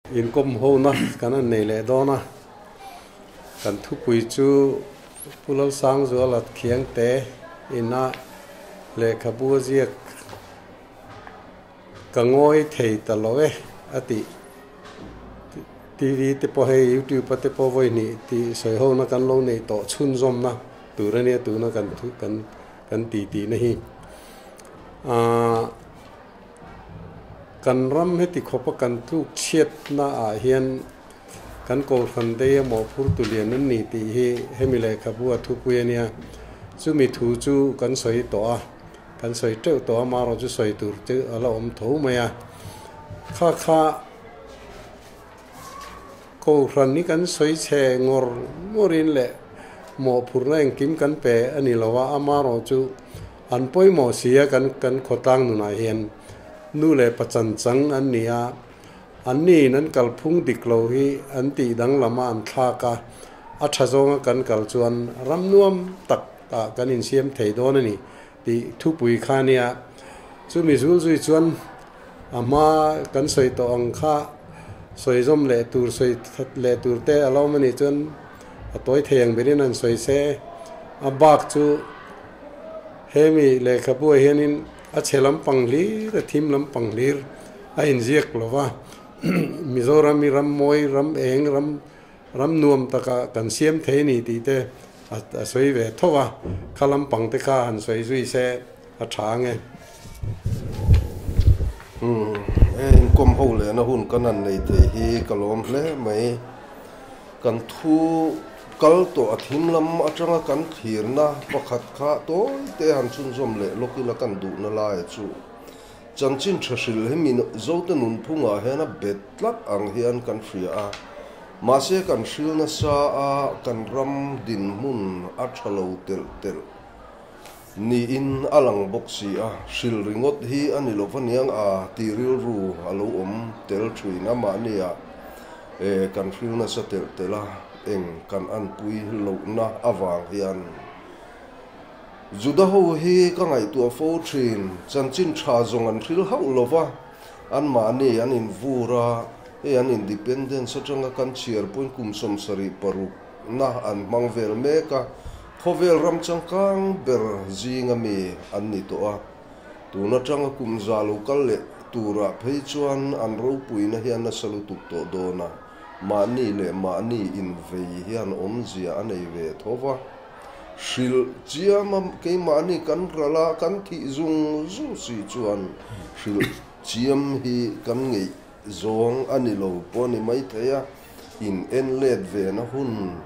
Inkawm hona kan han nei leh dawn a, kan thupui chu Pu Lalsangzuala Khiangte ina lehkhabu a ziak Ka ngawi thei ta lo e a tih. TV te pawh hei YouTube a te pawh vawi hnih tih sawi hona kan lo neih tawh chhunzawmna tur a nia tuna kan kan kan ti tihna hi. Aaa. Kan ram heti khawpa kan tluk chhiatna ah hian kan Kohhran dei a mawhphur tu lian an ni tih hi hemi lehkhabu a thupui a nia. Chumi thu chu kan sawi tawh a, kan sawi teuh tawh a, marawh chu sawi tur chu a la awm tho mai a. Kha kha Kohhran hi kan sawi chhe ngawr ngawrin leh mawhphurhna engkim kan pe a ni lo a, amarawh chu An pawimawh si a kan kan khawtlang nunah hian nu leh pa chanchang an ni a, an niin an kalphung dik lo hi an tih danglam a an thlak a, a tha zawnga kan kal chuan ram nuam tak ah kan insiam thei dawn a ni tih thupui kha a nia. Chumi zul zui chuan a hma kan sawi tawh ang kha sawi zawm leh tur sawi that leh tur te a lo awm a nih chuan a tawi thei ang berin an sawi se, a bak chu. Hemi lehkhabu ah hianin a chhe lampang hlir, a thim lampang hlir a inziak lo va, Mizoram hi ram mawi, ram eng, ram ram nuam takah kan siam thei a ni tih te a sawi ve tho a, kha lampang te kha han sawi zui se a tha ang e. Umm, he inkawm ho lehna hun kan han nei thei hi ka lawm hle mai. Kan thu kal tawh a thim lam atanga kan thlirna pakhat kha tawi te han chhunzawm leh lawk ila kan duhna laia chu chanchin tha hrilh hi mi Zote nunphungah hian a bet tlat ang hian kan hria a, mahse kan hril nasa a kan ram dinhmun a tha lo telh telh niin a lang bawk si a, hril ringawt hi a ni lova niang a ti rilru a lo awm tel thin a mahnia. E, kan hril nasa telh telh a, eng kan anpui lohna avang hian Juda ho hi ka ngaihtuah fo thin, chanchin tha zawng an hril hauh lo va, anmahni an invur a, hei an independence atanga kan chhiar pawhin kum 76 na an hmang vel mek a, khawvel ram changkang ber zinga mi an ni tawh a. Tun atanga kum za lo kal leh turah phei chuan an ropuina hian nasa lutuk tawh dawn a, mahni leh mahni invei hian awmzia a nei ve tho va. Hrilh chiam a, keimahni kan ral a, kan thih zung zung si chuan hrilh chiam hi kan ngeih zawng a ni lo pawh a ni maithei a, in en let ve na hun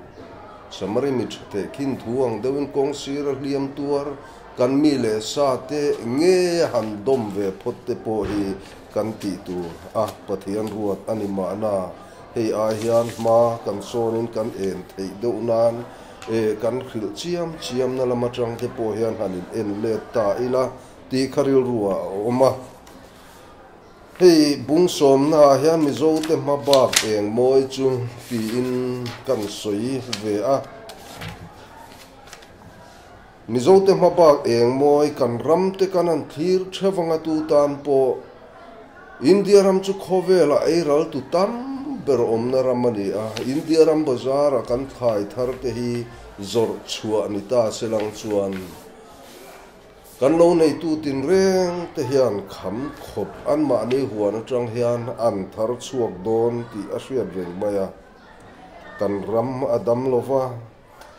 Samari mi tha teh khin thu ang deuhin kawng sir a hliam tuar kan mi leh sa te nge han dawm ve phawt te pawh hi kan tih tur a Pathian ruat a ni mahna hei ai hian hma kan sawnin kan en theih deuh nan e kan hrilh chiam chiam na lam atang te pawh hian han in en let ta ila tih kha rilru ah a awm a. Hei bung sawmnaah hian Mizote hma bak eng mawi chu tiin kan sawi ve a. Mizote hma bak eng mawi kan ramte kan han thlir theuh anga tu tan pawh India ram chu khawvela ei ral tu tam ber awmna ram a ni a. India ram bazar-a kan thlai thar te hi zawrh chhuah ni ta se lang chuan Kan lo neitu tinreng te hian kham khawp anmahni huan atang hian an thar chhuak dawn tih a hriat reng mai a. Kan ram a dam lo va,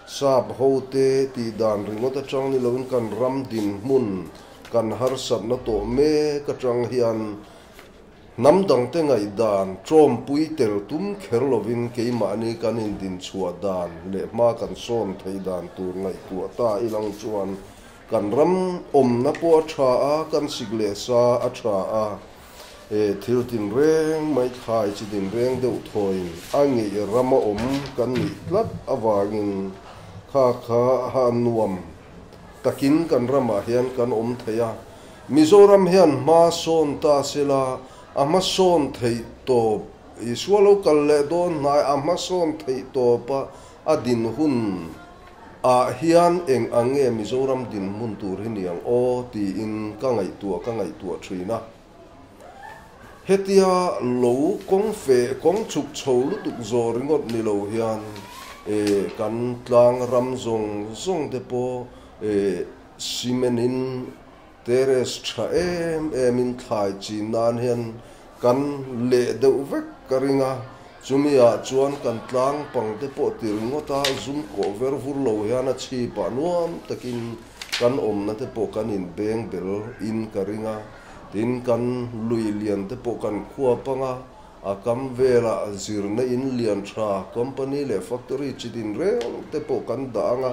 sap ho te tih dan ringawt atang ni loin kan ram dinhmun kan harsatna tawh mek atang hian Hnam dangte ngaihdan tawmpui tel tum kher lovin keimahni kan indinchhuah dan leh hma kan sawn theih dan tur ngaihtuah ta ilang chuan kan ram awmna pawh a tha a, kan sik leh sa a tha a, e thil tinreng mai thlai chi tinreng deuh thawiin a ngeih rama awm kan nih tlat avangin kha kha a nuam takin kan ramah hian kan awm thei a. Mizoram hian hma sawn ta sela, a hma sawn theih tawp, Isua lo kal leh dawn hnai a hma sawn theih tawp a, a din hun ah hian eng ang nge Mizoram dinhmun tur hi ni ang aw tiin ka ngaihtuah ka ngaihtuah thin a. Hetia lo kawng feh kawng chhuk chho lutuk zawh ringawt ni lo hian kan tlang ram zawng zawng te pawh cement in terrace tha em em in thlai chin nan hian kan leh deuh vek ka ring a, chumi ah chuan kan tlang pang te pawh ti ringawt a zum kawh ver vur lo hian a chhip ah nuam takin kan awmna te pawh kan in beng bel in ka ring a. Tin, kan lui lian te pawh kan khua pang a, a kam velah zirna in lian tha, company leh factory chi din reng te pawh kan dah ang a,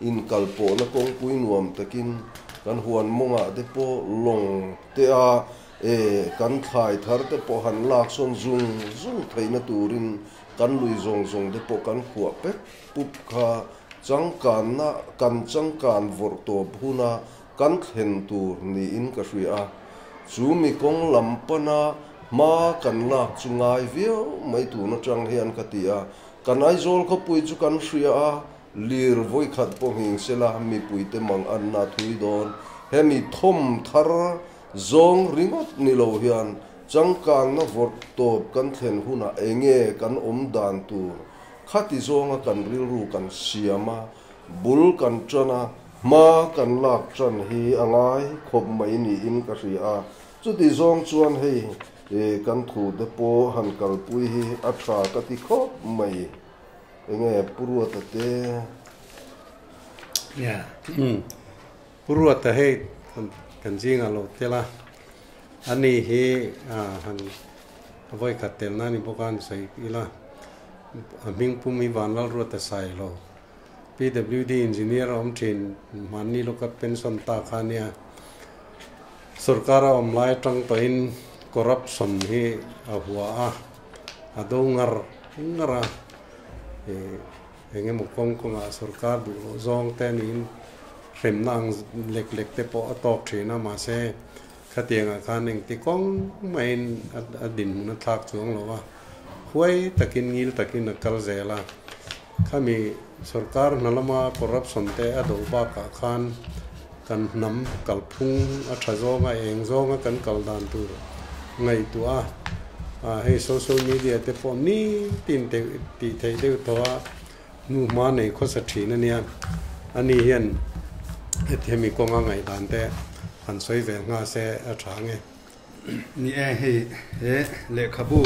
inkal pawhna kawngpui nuam takin kan huan mawngah te pawh lawng te a e kan thlai thar te pawh han lak sawn zung zung theihna turin kan lui zawng zawng te pawh kan khuah pek pup kha changkanna kan changkan vawrh tawp huna Kan thlen tur niin ka hria a, chu mi kawng lam pana hma kan lak chu ngai viau mai tun atang hian ka ti a. Kan Aizawl khawpui chu kan hria a, lir vawikhat pawh nghing sela mipuite mang anna thui dawn. Hemi thawm thar zawng ringawt ni lo hian changkanna vawrh tawp kan thlen hunah enge kan awm dan tur khati zawnga kan rilru kan siam a, Bul kan ṭan a, hma kan lak ṭan hi a ngai khawp mai niin ka hria a, chuti zawng chuan hei kan thute pawh han kalpui hi a ṭha ka ti khawp mai. Enge Pu Ruata te? Pu Ruata hei kan zingah lo tel a, ani hi han vawikhat telna a ni bawk a han sawi ila, a hming pum hi Vanlalruata Sailo. PWD engineer a awm thin, mahni lawka pension ta kha ania. Sorkar a awm lai atang tawhin corruption hi a hua a, a do ngar ngar a. Ih eng emaw kawng kawngah sorkar duh loh zawng te niin hremna ang lek lek te pawh a tawk thin a, mahse khatiangah khan engti kawng mahin a dinhmun a thlak chuang lo a, huai takin ngil takin a kal zel a. Khami sorkar hna lama corruption te a do bakah khan kan hnam kalphung a tha zawnga eng zawnga kan kal dan tur ngaihtuah a, hei social media te pawh nitin tih theih deuh tawh a hnuhma nei khawsa thin a nia. Ani hian heti hemi kawnga ngaihdan te han sawi ve ngha se a tha nge. Ni e, hei he lehkhabu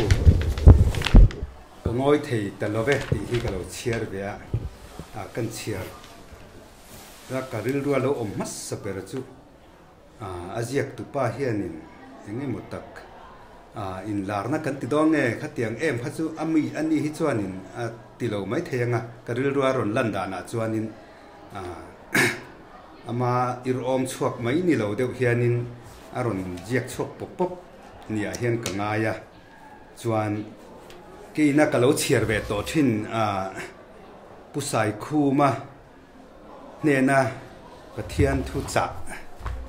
ka ngawi thei ta lo ve tih hi ka lo chhiar ve a, ah kan chhiar a ka rilru a lo awm hmasa ber chu ah a ziak tupa hianin eng emaw tak ah inlarna kan ti dawn nge khatiang em kha chu a mi a ni hi chuanin a ti lo mai thei ang a, ka rilru a rawn lan danah chuanin ah Ama irhawm chhuak mai ni lo deuh hianin a rawn ziak chhuak pawp pawp niah hian ka ngai a, chuan keina ka lo chhiar ve tawh thin a, Pu Saikhuma hnena Pathian thu chah,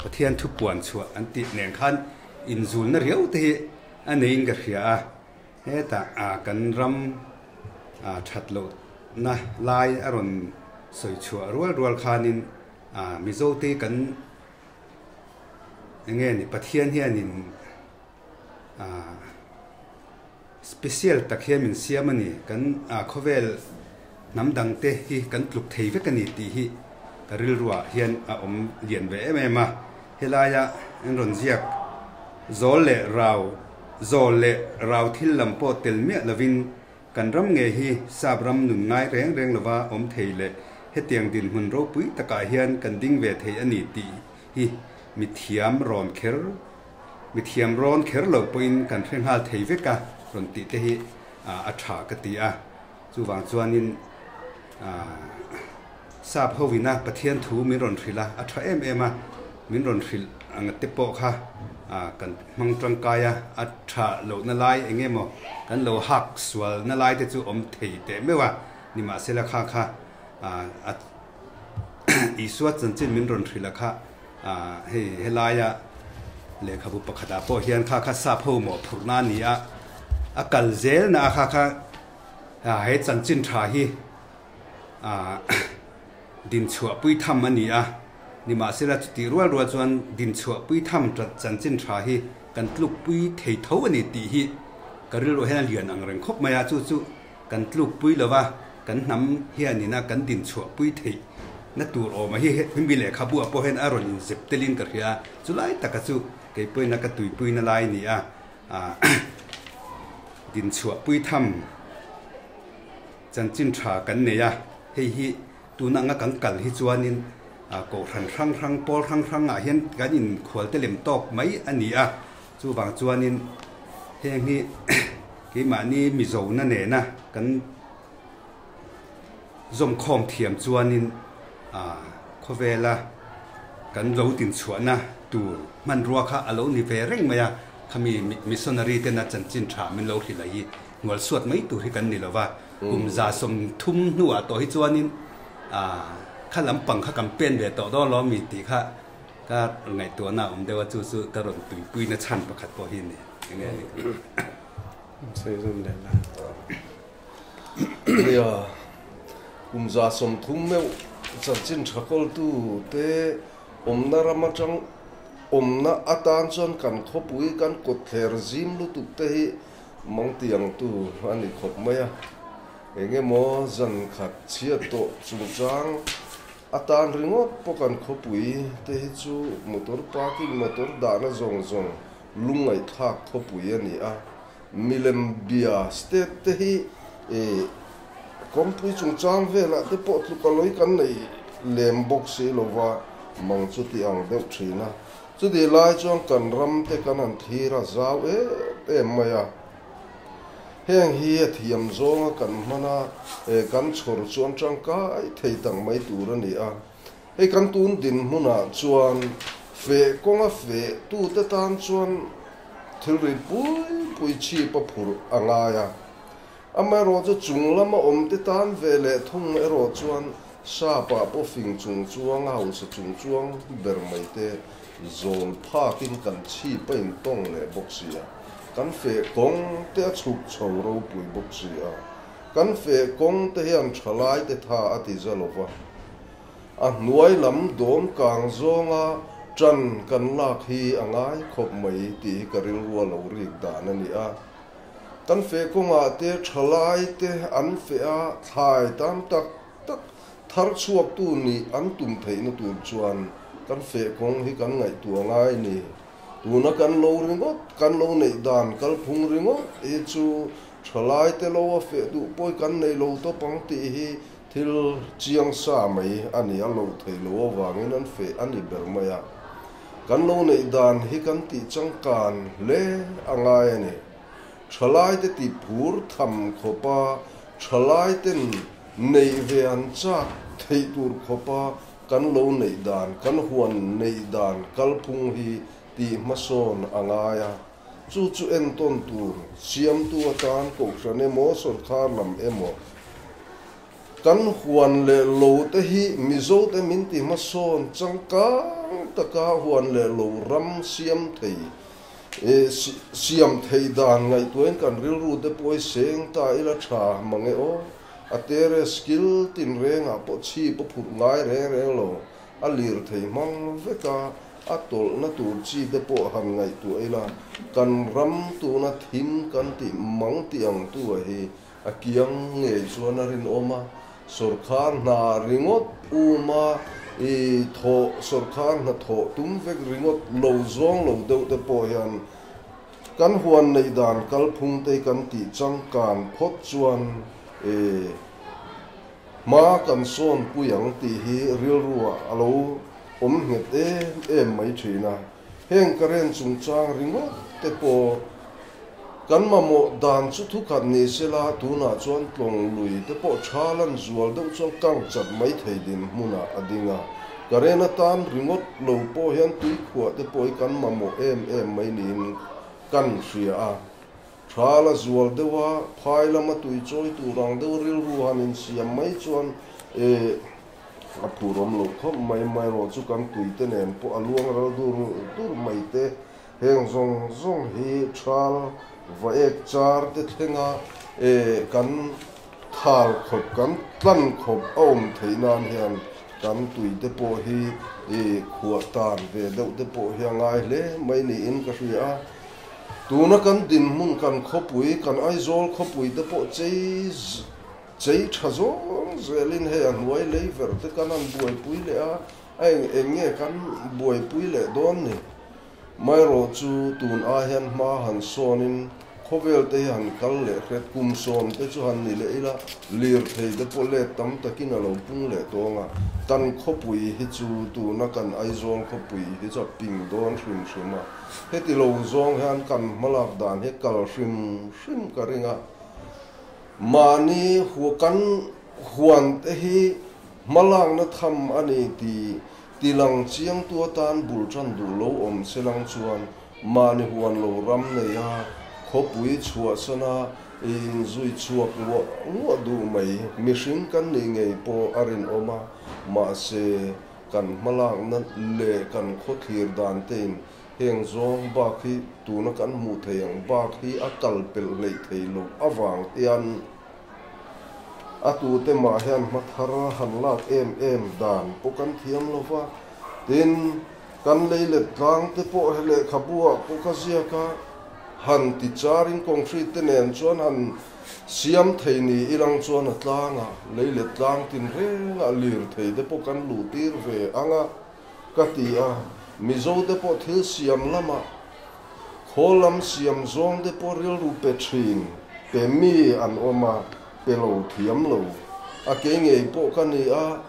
Pathian thu puan chhuah an tih nen khan inzulna riau te hi a neiin ka hria a, hetah kan ram that lohna lai a rawn sawi chhuah rual rual khanin Mizote kan eng nge ni Pathian hianin special tak hian min siam a ni, kan khawvel hnam dangte hi kan tluk thei vek a ni tih hi ka rilruah hian a awm lian ve em em a. Helaia an rawn ziak zawl leh rau, zawl leh rau thil lam pawh tel miah lovin kan ram nge hi sap ram nun ngai reng reng lova awm thei leh hetiang dinhmun ropui takah hian kan ding ve thei a ni tih hi mi thiam rawn kher mi thiam rawn kher lo pawhin kan hre nghal thei vek a rawn tih te hi a tha ka ti a. Chuvang chuanin Sap hovina Pathian thu min rawn hrilh a, a tha em em a, min rawn hrilh ang te pawh kha kan hmang tangkai a, a tha lohna lai eng emaw kan lo hak sualna lai te chu awm thei teh meuh a, nimahsela kha kha a Isua chanchin min rawn hrilh a kha hei helaia lehkhabu pakhatah pawh hian kha kha sap ho mawhphurhna a ni a, a kal zelna a kha kha he chanchin tha hi Dinchhuah pui tham a ni a, nimahsela chutih rual rual chuan dinchhuah pui tham chanchin tha hi kan tluk pui thei tho a ni tih hi ka rilruah hian a lian ang reng khawp mai a, chu chu kan tluk pui lo va, kan hnam hianina kan dinchhuah pui theih na tur awm a hi hemi lehkhabu ah pawh hian a rawn inzep telin ka hria a, chulai taka chu kei pawhin a ka tuipuina lai a ni a, dinchhuah pui tham chanchin tha kan nei a, hei hi tuna anga kan kal hi chuanin kohhran hrang hrang pawl hrang hrangah hian kan inkhual te lem tawk mai a ni a, chuvang chuanin heng hi keimahni Mizona nena kan zawmkhawm thiam chuanin khawvela kan lo tinchhuahna tur hmanrua kha a lo ni ve reng mai a, khami missionary tena chanchin tha min lo hrilh hi hnualsuat mai tur hi kan ni lo va, kum 130 hnuah tawh hi chuanin kha lampang kha kan pen ve tawh dawn lo mi tih kha ka ngaihtuahna a awm deuh a, chu chu ka rawn tuipuina chhan pakhat pawh hi a ni. Enge a ni? Sawi zawm leh la. Nia, kum 130 meuh chanchin tha kawltu te awmna ram atang awmna atan chuan kan khawpui kan kawtthler zim lutuk te hi mang tiangtu a ni khawp mai a. Eng emaw zan khat chhiat tawh chungchang atan ringawt pawh kan khawpui te hi chu motor parking motor dahna zawng zawng lungngaihthlak khawpui a ni a. Milem bia state te hi kawngpui chungchang velah te pawh tluka lawi kan nei lem bawk si lova mang chu ti ang deuh thin a. Chuti lai chuan kan ram te kan han thlir a zau em em mai a. Heng hi a thiam zawnga kan hman a, kan chhawr chuan tangkai thei tak mai tur a ni a. Hei kan tun dinhmunah chuan feh kawnga feh tute tan chuan thil ri pui pui chhip a phurh a ngai a. Amaherawh chu chung lama awmte tan ve leh thung erawh chuan sapa pawh fing chung chuang a hausa chung chuang ber mai te zawl phakin kan chhip a intawng leh bawk si a. Kan feh kawng te a chhuk chho ropui bawk si a. Kan feh kawng te hian thalai te tha a ti za lova. A hnuai lam dawm kang zawnga ṭan kan lak hi a ngai khawp mai tih hi ka rilru a lo rik dan a ni a. Kan feh kawngah te ṭhalai te an feh a, thlai tam tak tak thar chhuaktu nih an tum theihna tur chuan kan feh kawng hi kan ngaihtuah ngai ni. Tuna kan lo ringawt, kan lo neih dan kalphung ringawt hi chu ṭhalai te lo a feh duh pawi kan nei lo tawp ang tih hi Thil chiang sa mai a ni a loh theih loh avangin an feh a ni ber mai a. Kan lo neih dan hi kan tih changkan hle a ngai a ni. Thalaite tih phur tham khawpa thalaiten neih ve an chak theih tur khawpa kan lo neih dan, kan huan neih dan kalphung hi tih hmasawn a ngai a. Chu chu entawn tur siamtu atan kohhran emaw sawrkar lam emaw kan huan leh lo te hi Mizo te min ti hmasawn changkang taka huan leh lo ram siam thei siam thei dan ngaihtuahin kan rilru te pawh hi seng ta ila tha mang e aw. A terrace kil tinrengah pawh chhip a phurh ngai reng reng lo. A lir thei hmang vek a, a tawlhna tur chi te pawh han ngaihtuah ila, kan ram tuna thim kan tih mang tih ang tu a hi a kiang ngei chuan a rinawm a, sawrkhar hna ringawt uma i thawh sawrkhar hna thawh tum vek ringawt lo zawng lo deuh te pawh hian kan huan neih dan kalphung te kan tih changkan phawt chuan i Hma kan sawn pui ang tih hi rilruah a lo awm nghet em em mai thin a. Heng current chungchang ringawt te pawh kan mamawh dan chu thukhat ni sela tunah chuan tlawng lui te pawh tha lan zual deuh chuan kang chat mai thei dinhmunah a ding a. Current atan ringawt lo pawh hian tuikhuah te pawh hi kan mamawh em em mai niin kan hria a. Thal a zual deuh a, phai lama tui chawi tur ang deuh rilru han insiam mai chuan e a phur awm loh khawp mai mai erawh chu kan tui te nen pawh a luang ral dur dur mai te. Heng zawng zawng hi thal va ek char te thlenga e kan thal khawp kan tlan khawp a awm theih nan hian kan tui te pawh hi e khuah tan ve deuh te pawh hi a ngai hle mai niin ka hria a. Tuna kan dinhmun kan khawpui, kan Aizawl khawpui te pawh chei chei tha zawng zelin hei a hnuai lei ver te kan han buaipui leh a, a eng eng nge kan buaipui leh dawn ni? Maherawhchu tun ai hian hma han sawnin khawvel te hi han kal leh hret, kum sawm te chu han ni leh ila, lirthei te pawh let tam takin a lo pung leh tawng a, kan khawpui hi chu tuna kan Aizawl khawpui hi chu a ping dawn hrim hrim a, heti lo zawng hian kan hmalak dan hi kal hrim hrim ka ring a, mahni kan huan te hi hmalakna tham a ni tih Tilang chiangtu atan bul tan duh lo awm selang chuan mahni huan lo ram nei a, khawpui chhuahsana inzui chhuak nguah nguah duh mai mihring kan nih ngei pawh a rinawm a, mahse kan hmalakna leh kan khawthlir dan tein heng zawng bak hi tuna kan hmuh theih ang bak hi a kal pelh hleih thei loh avang hian A tute mah hian hma thar han lak em em dan pawh kan thiam lo va, tin, kan lei let tlang te pawh he lehkhabu ah pawh ka ziak a, han ti charin concrete te nen chuan han siam thei ni ilang chuan a tlang a, lei let tlang tin reng ah lirthei te pawh kan luh tir ve ang a ka ti a, Mizo te pawh thil siam lamah Khaw lam siam zawng te pawh rilru pe thin, pe mi an awm a, pe lo thiam lo. A kei ngei pawh ka ni a,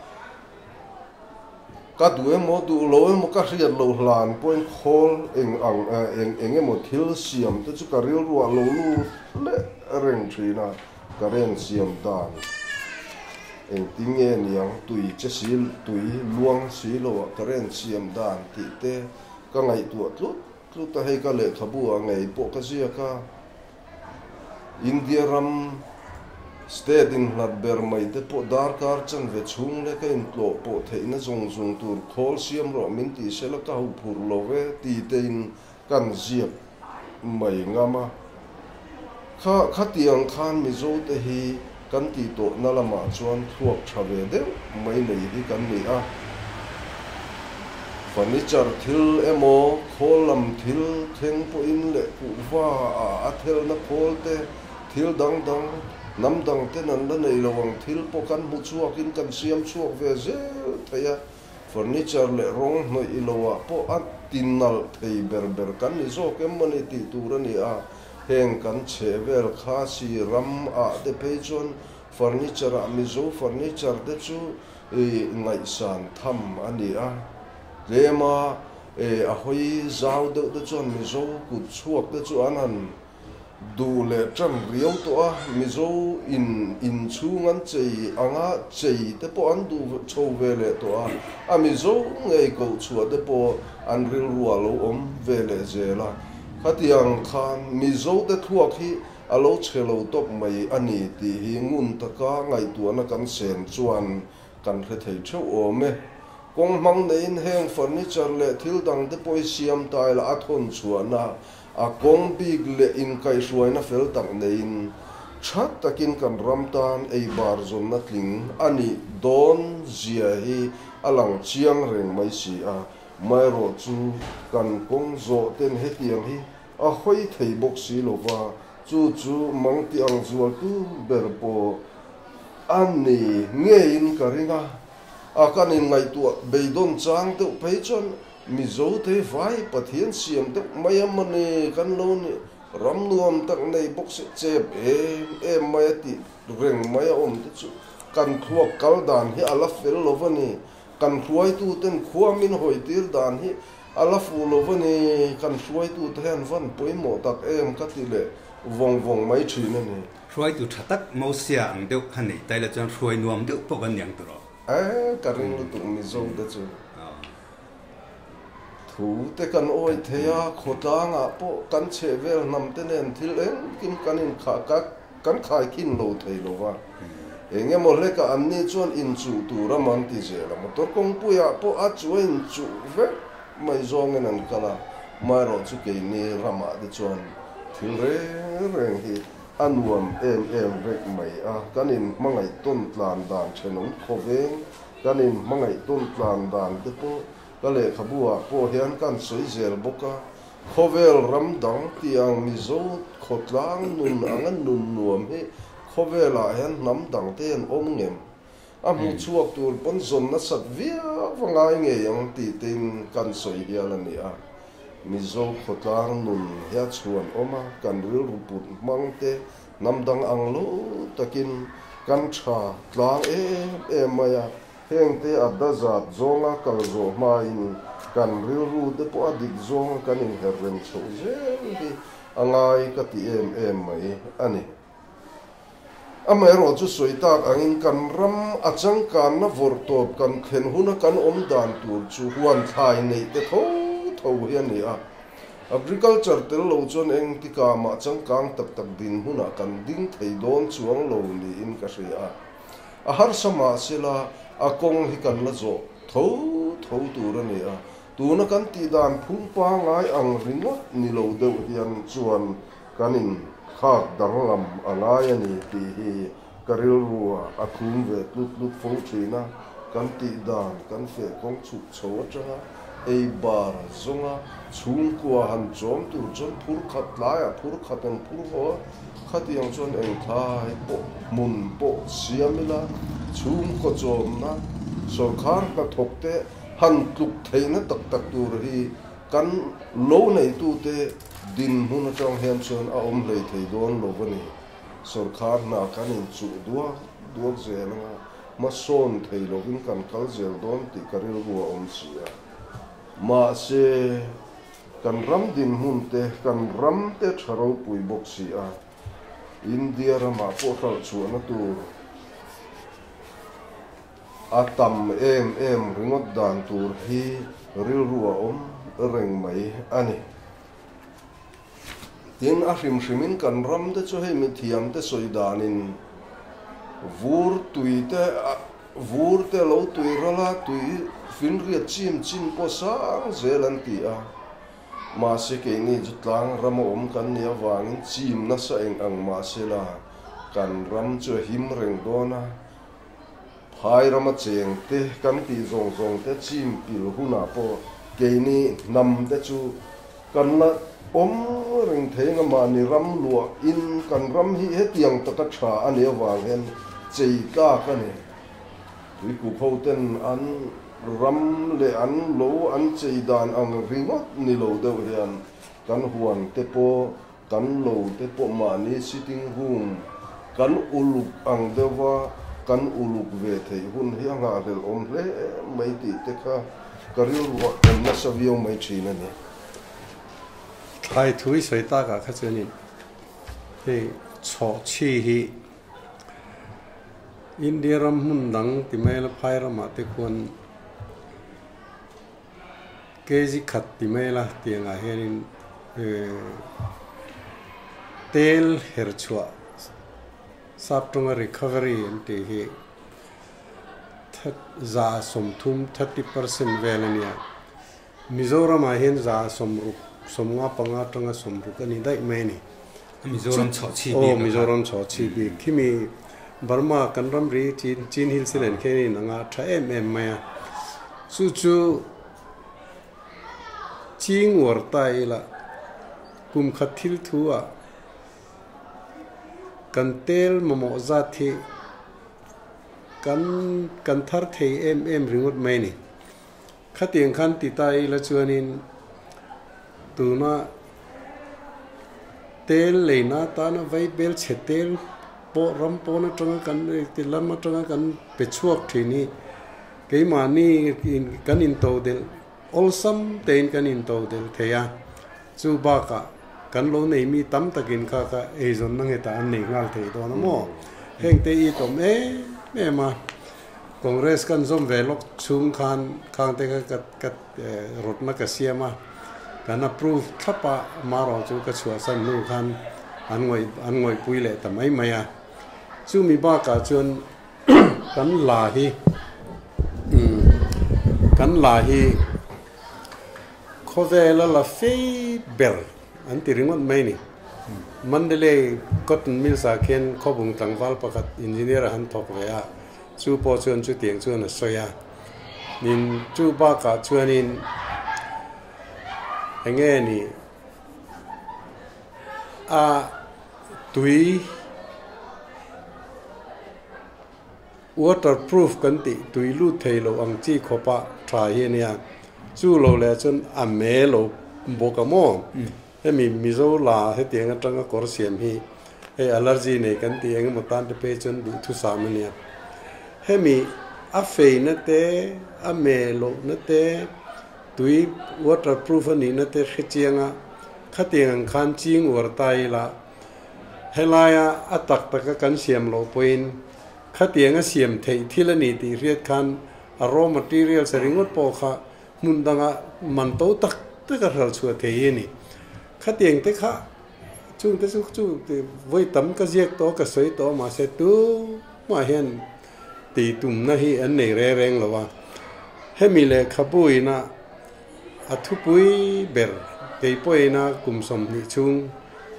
ka duh emaw duh lo emaw ka hriat loh hlan pawhin khawl eng ang eng eng emaw thil siam te chu ka rilruah lo lut leh reng thin a, ka reng siam dan engtin nge niang tui che si tui luang si loah ka reng siam dan tih te ka ngaihtuah tlut tlut a, hei ka lehkhabu ah ngei pawh ka ziak a, India ram state inhlat ber mai te pawh darkar chanve chhung leh ka intlawh pawh theihna zawng zawng tur khawl siam rawh min tih sela ka ho phur lo ve ti tein kan ziak mai ngam a. Kha khatiang khan Mizo te hi kan tih tawhna lamah chuan thluak tha ve deuh mai nei hi kan ni a. Furniture thil emaw, khawl lam thil thleng pawhin leh kuhva ah a thelna khawl te, thil dang dang, hnam dang ten an la nei lo ang thil pawh kan hmu chhuakin kan siam chhuak ve zel thei a. Furniture leh rawng hnawih i lo ah pawh a ti nalh thei ber ber kan ni zawk em mawni tih tur a ni a. Heng kan chhe vel kha si ram ah te phei chuan furniture ah Mizo furniture te chu ngaihsan tham a ni a. Tlem a a hawi zau deuh te chuan Mizo kut chhuak te chu an han duh leh tan riau tawh a, Mizo in inchhung an chei anga chei te pawh an duh chho ve leh tawh a, a Mizo ngei koh chhuah te pawh an rilru ah lo awm ve leh zel a, khatiang khan Mizo te thluak hi a lo chhe lo tawp mai a ni tih hi ngun taka ngaihtuahna kan sen chuan kan hre thei theuh awm e. Kawng hmang neiin heng furniture leh thil dang te pawh hi siam ta ila a thawn chhuahna A kawng bik leh inkaihhruaina fel tak neiin tha takin kan ram tan ei bar zawnna tling a nih dawn zia hi a lang chiang reng mai si a. Maherawh chu kan kawng zawh ten hetiang hi a hawi thei bawk si lo va, chu chu mang ti ang zualtu ber pawh a ni ngeiin ka ring a. A kan inngaihtuah beidawn chang deuh phei chuan Mizo te vai Pathian siam deuh mai a mawni kan lo ni, ram nuam tak nei bawk se chep em em mai a tih reng mai a awm te chu kan thluak kal dan hi a la fel lo va ni, kan hruaitu ten khua min hawi tir dan hi a la fuh lo va ni, kan hruaitu te hian van pawimawh tak em ka ti leh vawng vawng mai thin a ni. Hruaitu tha tak Mosia ang deuh kha nei ta ila chuan hruai nuam deuh pawh kan niang tawh. E ka ring lutuk Mizo te chu. Thu te kan awih thei a, khawtlangah pawh kan chheh vel hnam te nen thil engkim kan inkhah kan khaikhin lo thei lo va. Eng emaw hlekah an ni chuan inchuh tur a man ti zel a, motor kawngpuiah pawh a chu a inchuh vek mai zawngin an kal a, amaherawh chu keini ramah te chuan thil reng reng hi a nuam em em vek mai a, kan inhmangaih tawn tlan dan thenawm khawveng Kan inhmangaih tawn tlan dan te pawh ka lehkhabu ah pawh hian kan sawi zel bawk a, Khawvel ram dang tiang Mizo khawtlang nun anga nun nuam hi khawvelah hian hnam dang te an awm ngem? A hmuh chhuak tur pawn zawn nasat viau a ngai ngei ang tih tein kan sawi hial a ni a. Mizo khawtlang nun hi a chhuan awm a, kan rilru put hmang te hnam dang ang lo takin kan tha tlang em em mai a. Hengte a dazat zawnga kal zawh hmain kan rilru te pawh a dik zawnga kan inher rem chhoh zel hi a ngai ka ti em em mai a ni. Amaherawhchu sawi tak angin kan ram a changkanna vawrh tawp kan thlen huna kan awm dan tur chu huan thlai neih te tho tho hi a ni a. Agriculture tel lo chuan engtikah mah changkang tak tak dinhmunah kan ding thei dawn chuang lo niin ka hria a. A harsa mahsela a kawng hi kan la zawh tho tho tur a ni a, tuna kan tih dan phung pangngai ang ringawt ni lo deuh hian chuan kan inthlak danglam a ngai a ni tih hi ka rilruah a thum ve tlut tlut fo thin a, kan tih dan kan feh kawng chhuk chho atanga ei bar zawnga chhungkua han chawm tur chuan phur khat tlaiah phur khat an phur haw a. Khatiang chuan eng thlai pawh hmun pawh siam ila, chhungkaw chawmna, sawrkhar hnathawk te han tluk theihna tak tak tur hi kan lo neitute dinhmun atang hian chuan a awm hlei thei dawn lo a ni. Sawrkhar hna kan inchuh duak duak zel anga hmasawn thei lovin kan kal zel dawn tih ka rilru a awm si a. Mahse. Kan ram dinhmun te, kan ram te tha ropui bawk si a, India ramah pawh hralh chhuahna tur a tam em em ringawt dan tur hi rilru a awm reng mai a ni. Tin, a hrim hrimin kan ram te chu hei mithiam te sawi danin vur tui te Vur te lo tui ral a, tui finriat chim chin pawh sang zel an ti a. Mahse keini chu tlang ram a awm kan nih avangin chim nasa eng ang mahse la kan ram chu a him reng dawn a. Phai rama cheng te kan tih zawng zawng te chim pil hunah pawh keini hnam te chu kan la awm reng thei anga mahni ram luah in kan ram hi hetiang taka tha a nih avang hian chei tlak a ni. Tuikuk ho ten an ram leh an lo an chei dan ang ringawt ni lo deuh hian kan huan te pawh kan lo te pawh mahni sitting room kan uluk ang deuha kan uluk ve theih hun hi a nghahhlelh awm hle mai tih te kha ka rilruah awm nasa viau mai thin a ni. Thlai thu i sawi takah kha chuanin hei chhawhchhi hi India ram hmun dang ti mai la phai ramah te khuan kg khat ti mai la tiangah hianin tel her chhuah sap tawnga recovery an tih hi 30% 30% vel a nia. Mizoramah hian 60% 55 atanga 60 a ni daih mai a ni. Mizoram chhawhchhi bik a kha. Aw Mizoram chhawhchhi bik. Khimi Burma kan ramri Chin Chin Hills nen khian in anga tha em em mai a. Chu chu Ching uar ta ila kum khat thil thu ah kan tel mamawh zat hi kan kan thar thei em em ringawt mai a ni. Khatiang khan ti ta ila chuanin tuna tel leina atana vai bel chhe tel pawh ram pawn atanga kan ti lam atanga kan pe chhuak thin hi keimahni kan into delh awlsam tein kan into delh thei a, chu bakah kan lo nei mi tam takin kha kha eizawnna ngetah an nei nghal thei dawn a maw? Hengte i tawm em em a. Congress kan zawm ve lawk chhung khan khangte kha ka ka rawtna ka siam a, kan approve thlap a, amaherawh chu ka chhuahsan hnu khan an ngawih an ngawihpui leh ta mai mai a. Chumi bakah chuan kan la hi kan la hi khawvela la fei ber an ti ringawt mai ni. Mandalay Cotton Mills ah khian khawbung tlangval pakhat engineer a han thawk ve a, chu pawh chuan chutiang chuan a sawi a. Nin chu bakah chuanin eng nge ni a tui waterproof kan tih tui lut thei lo ang chi khawpa tha hi a nia. Chu lo leh chuan a me lo bawk a maw? Hemi Mizo la hetiang atanga kawr siam hi hei allergy nei kan tih eng emaw tan te phei chuan duhthusam a nia. Hemi a feina te, a me lohna te, tui waterproof a nihna te hre chianga khatiang ang khan ching uar ta ila helaia a tak taka kan siam loh pawhin khatiang a siam theih thil a ni tih hriat khan a raw materials ringawt pawh kha hmun danga man to tak tak a hral chhuah thei hi a ni. Khatiang te kha chung te chu chu vawi tam ka ziak tawh ka sawi tawh mahse tumah hian tih tumna hi an nei reng reng lo a. Hemi lehkhabu ina a thupui ber kei pawhin a kum 20 chhung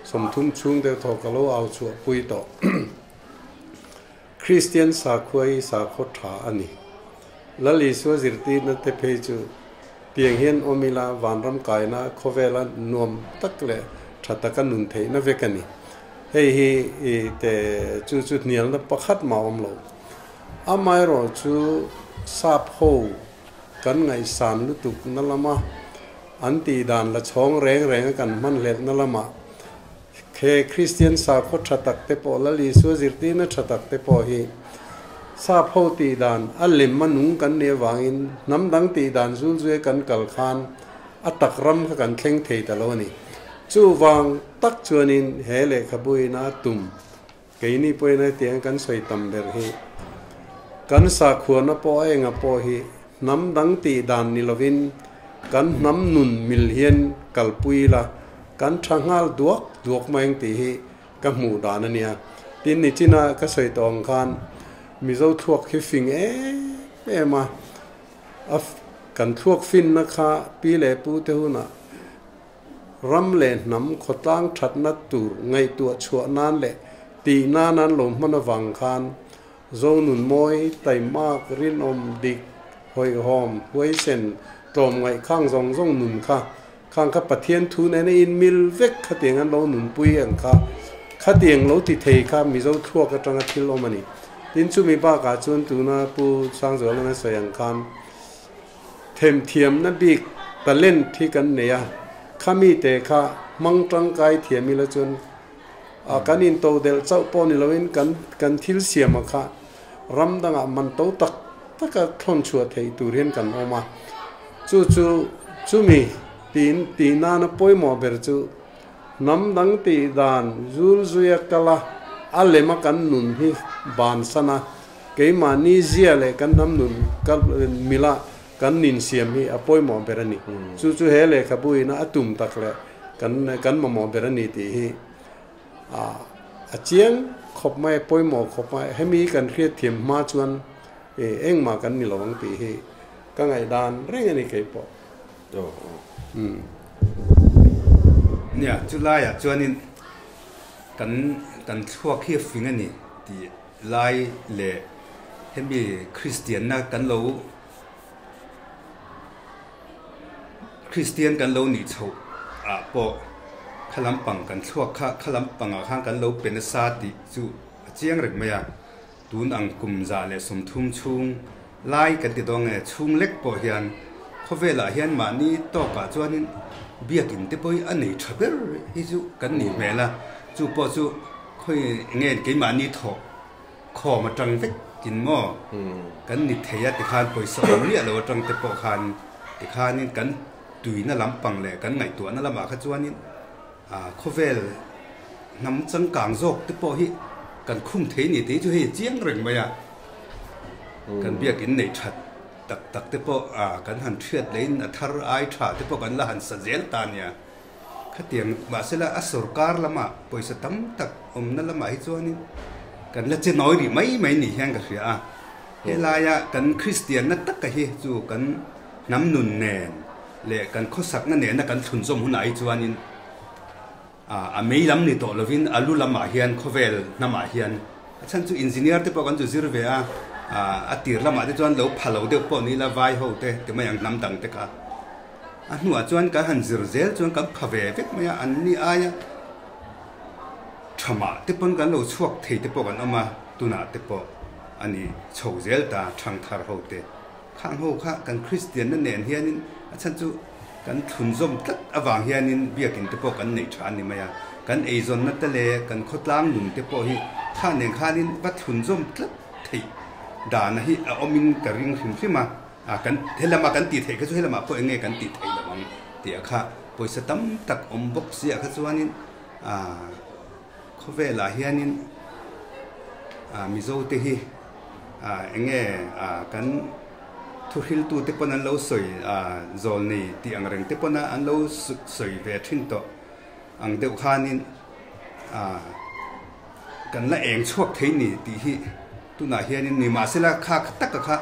30 chhung deuh thaw ka lo au chhuah pui tawh. Kristian sakhua hi sakhaw tha a ni. Lal Isua zirtirna te phei chu tiang hian awm ila vanram kaina khawvela nuam tak leh tha taka nun theihna vek a ni. Hei hi te chu chu hnialna pakhat mah awm lo. Amaherawh chu sap ho kan ngaihsan lutuk na lama an tihdan la chhawng reng renga kan hman hletna lamah He Kristian sakhaw tha tak te pawh, Lal Isua zirtirna tha tak te pawh hi sap ho tih dan a lem a nung kan nih avangin hnam dang tih dan zul zuia kan kal khan a tak ram kha kan thleng thei ta lo a ni. Chuvang tak chuanin he lehkhabu ina tum keini pawhin hetiang kan sawi tam ber hi kan sakhuana pawh a enga pawh hi hnam dang tih dan ni lovin kan hnam nun mil hian kalpui ila kan tha nghal duak duak mai ang tih hi ka hmuh dan a nia. Tin, nichina ka sawi tawh ang khan Mizo thluak hi fing em em a, a kan thluak finna kha pi leh pu te hunah Ram leh hnam khawtlang thatna tur ngaihtuah chhuah nan leh tih nan an lo hman avang khan Zonunmawi, Taimak, Rinawm, Dik, Hawihhawm, Huaisen, Tlawmngaih khang zawng zawng nun kha khang kha Pathian thu nena inmil vek khatiang an lo nunpui ang kha khatiang lo ti thei kha Mizo thluak atanga thil awm a ni. Tin chumi bakah chuan tuna Pu Sangzuala'n a sawi ang khan Themthiamna bik talent hi kan nei a, khami te kha hmang tangkai thiam ila chuan a kan intodelh chauh pawh ni loin kan kan thil siama kha ram dangah man to tak taka thlawn chhuah theih tur hian kan awm a. Chu chu chumi tiin tih nana pawimawh ber chu hnam dang tih dan zul zuia kala a lema kan nun hi bansan a, Keimahni zia leh kan hnam nun ka mila kan ninsiam hi a pawimawh ber a ni. Chu chu he lehkhabu ina a tum tak leh kan kan mamawh ber a ni tih hi a chiang khawp mai, a pawimawh khawp mai. Hemi kan hriatthiam hma chuan engmah kan ni lo ang tih hi ka ngaihdan reng a ni keipawh. Nia, chulaiah chuanin kan kan thluak hi a fing a ni tih. Lai leh hemi Kristianna kan lo Kristian kan lo nih chhoh ah pawh kha lampang kan thluak kha kha lampangah khan kan lo pe nasa tih chu a chiang reng mai a. Tun ang kum 130 chhung lai kan ti dawn nge chhung lek pawh hian khawvelah hian mahni tawkah chuanin biakin te pawh hi a nei tha ber hi chu kan nih hmel a, chu pawh chu Khawi nge keimahni thawh khawm atang vek in maw kan ni thei a tikhan pawisa awm miah lo atang te pawh khan tikhanin kan tuina lampang leh kan ngaihtuahna lamah kha chuanin khawvel hnam changkang zawk te pawh hi kan khum thei ni tih chu hei chiang reng mai a, kan biakin neih that tak tak te pawh kan han hriat lehin a thar ai tha te pawh kan la han sa zel ta nia. Khatiang mahsela a sorkar lamah pawisa tam tak awmna lamah hi chuanin kan la che nawi rih mai mai ni hian ka hria a. Helaia kan Kristianna taka hi chu kan hnam nun nen leh kan khawsakna nena kan thlunzawm hunah hi chuanin a mei lam ni tawh lovin a lu lamah hian khawvel hnamah hian a chhan chu engineer te pawh kan zu zir ve a, a tir lamah te chuan lo pha lo deuh pawh ni ila vai ho te ti mai ang hnam dang te kha. A hnuah chuan kan han zir zel chuan kan pha ve vek mai a, an ni aia Thamah te pawn kan lo chhuak thei te pawh kan awm a, tunah te pawh a ni chho zel ta thangthar ho te. Khang ho kha kan Kristianna nen hianin a chhan chu kan thlunzawm tlat avang hianin biakin te pawh kan neih tha a ni mai a, kan eizawnna te leh kan khawtlang nun te pawh hi kha nen khanin va thlunzawm tlat theih dana hi a awmin ka ring hrim hrim a, a kan helama kan tih theih kha chu helamah pawh eng nge kan tih theih loh ang tih a kha pawisa tam tak awm bawk si ah kha chuanin a khawvelah hianin a Mizo te hi a enge a kan thuhriltu te pawn an lo sawi a zawlnei tih ang reng te pawn a an lo sawi ve thin tawh ang deuh khanin a kan la eng chhuak thei ni tih hi tunah hianin ni mahsela kha taka kha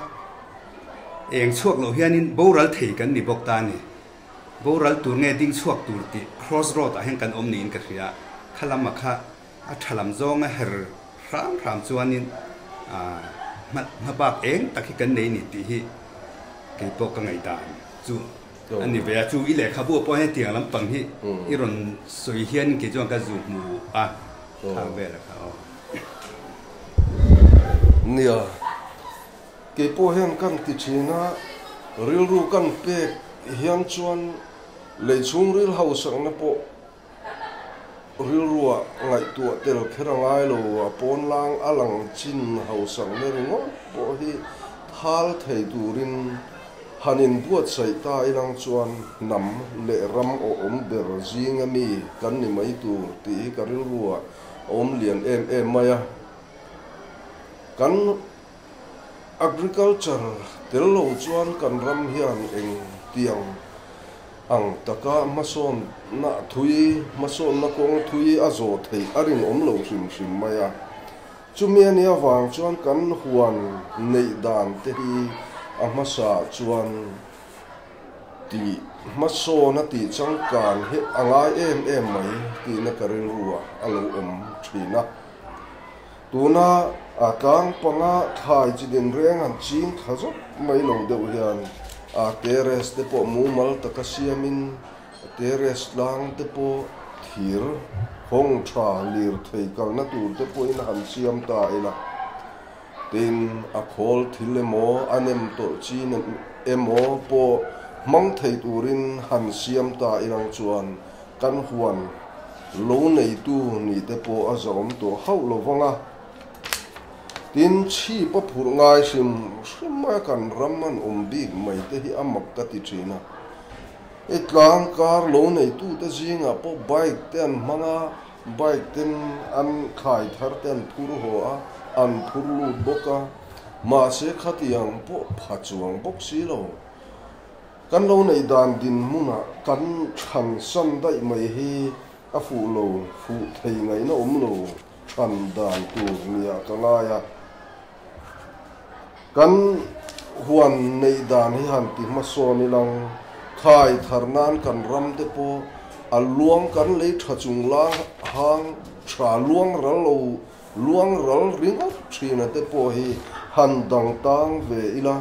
eng chhuak loh hianin boral thei kan ni bawk ta a ni. Boral tur nge ding chhuak tur tih cross road ah hian kan awm niin ka hria kha lama kha A tha lam zawnga her hram hram chuanin hma bak eng tak hi kan nei ni tih hi kei pawh ka ngaihdan chu a ni ve a. Chu i lehkhabu pawh hian tiang lampang hi i rawn sawi hian kei chuan ka zu hmu a khang vel a kha aw. Nia, kei pawh hian kan ti thin a, rilru kan pek hian chuan lei chhungril hausakna pawh Rilruah ngaihtuah tel kher a ngai lo, a pawnlang a lang chin hausakna ringawt pawh hi thal thei turin han inbuatsaih ta ilang chuan hnam leh ram awhawm ber zinga mi kan ni mai tur tih hi ka rilruah a awm lian em em mai a. Kan Agriculture tel lo chuan kan ram hian eng tiang ang taka hmasawnna thui, hmasawnna kawng thui a zawh theih a rinawm lo hrim hrim mai a. Chumi a nih avang chuan kan huan neih dan te hi a hmasa chuan tih hmasawn a tih changkan hi a ngai em em mai tihna ka rilru ah a lo awm thin a. Tuna a tlang panga thlai chi din reng han ching thla zawk mai lo deuh hian a terrace te pawh mumal taka siamin terrace tlang te pawh thir hawng tha lirthei kalna tur te pawhin han siam ta ila. Tin, a khawl thil emaw a nem tawlh chin emaw pawh hmang thei turin han siam ta ilang chuan Kan huan lo neitu nih te pawh a zahawm tawh hauh lo vang a, tin chhip a phurh ngai hrim hrim a kan ram an awm bik mai te hi a mak ka ti thin a. Hei tlang kar lo neitu te zingah pawh bike te an hmang a, bike ten an khai thar te an phur haw a, an phur lut bawk a, mahse khatiang pawh pha chuang bawk si lo. Kan lo neih dan dinhmunah kan chhan san daih mai hi a fuh lo, fuh thei ngaihna awm lo chhan dan tur nia ka ngai a. Kan huan neih dan hi han ti hmasawn ilang, thai thar nan kan ram te pawh a luang kan lei tha chung la hang tha luang ral lo, luang ral ringawt thina te pawh hi han dang tang ve ila.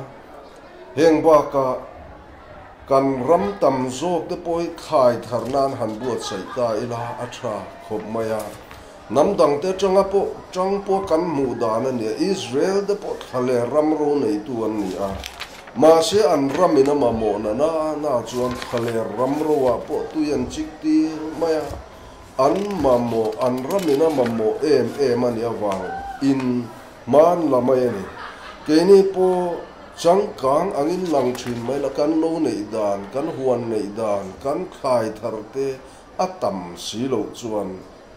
Heng bakah kan ram tam zawk te pawh hi thlai thar nan han buatsaih ta ila a tha khawp mai a. Hnam dangte atanga pawh tang pawh kan hmuh dan a nia, Israel te pawh thla leh ram ro neitu an ni a. Mahse an ramin a mamawh na na na chuan thla leh ram roah pawh tui an chik tir mai a. An mamawh, an ramin a mamawh em em a nih avang in Hman la mai a ni. Keini pawh changkang angin lang thin mai la, kan lo neih dan, kan huan neih dan, kan thlai thar te a tam si loh chuan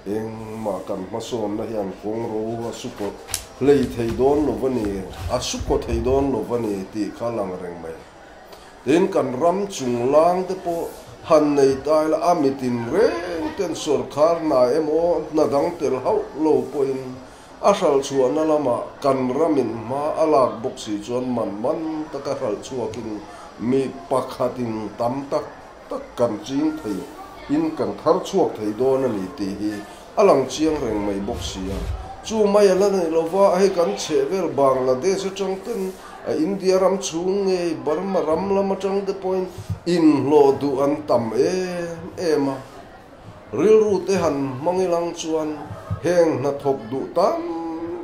engmah kan hmasawnna hian kawng ro a su kaw hlei thei dawn lo va ni, a su kaw thei dawn lo va ni tih kha lang reng mai. Tin, kan ram chunglang te pawh han nei ta ila a mitin reng ten sorkar hna emaw hna dang tel hauh lo pawhin A hralhchhuahna lamah kan ramin hma a lak bawk si chuan man man taka hralhchhuakin mi pakhatin tam tak tak kan ching thei in kan thar chhuak thei dawn a ni tih hi a lang chiang reng mai bawk si a. Chu mai a la nei lova, hei kan chhehvel Bangladesh atang ten a India ram chhung ngei Burma ram lam atang te pawhin inhlawh duh an tam em em a. Rilru te han hmang ilang chuan Heng hnathawk duh tam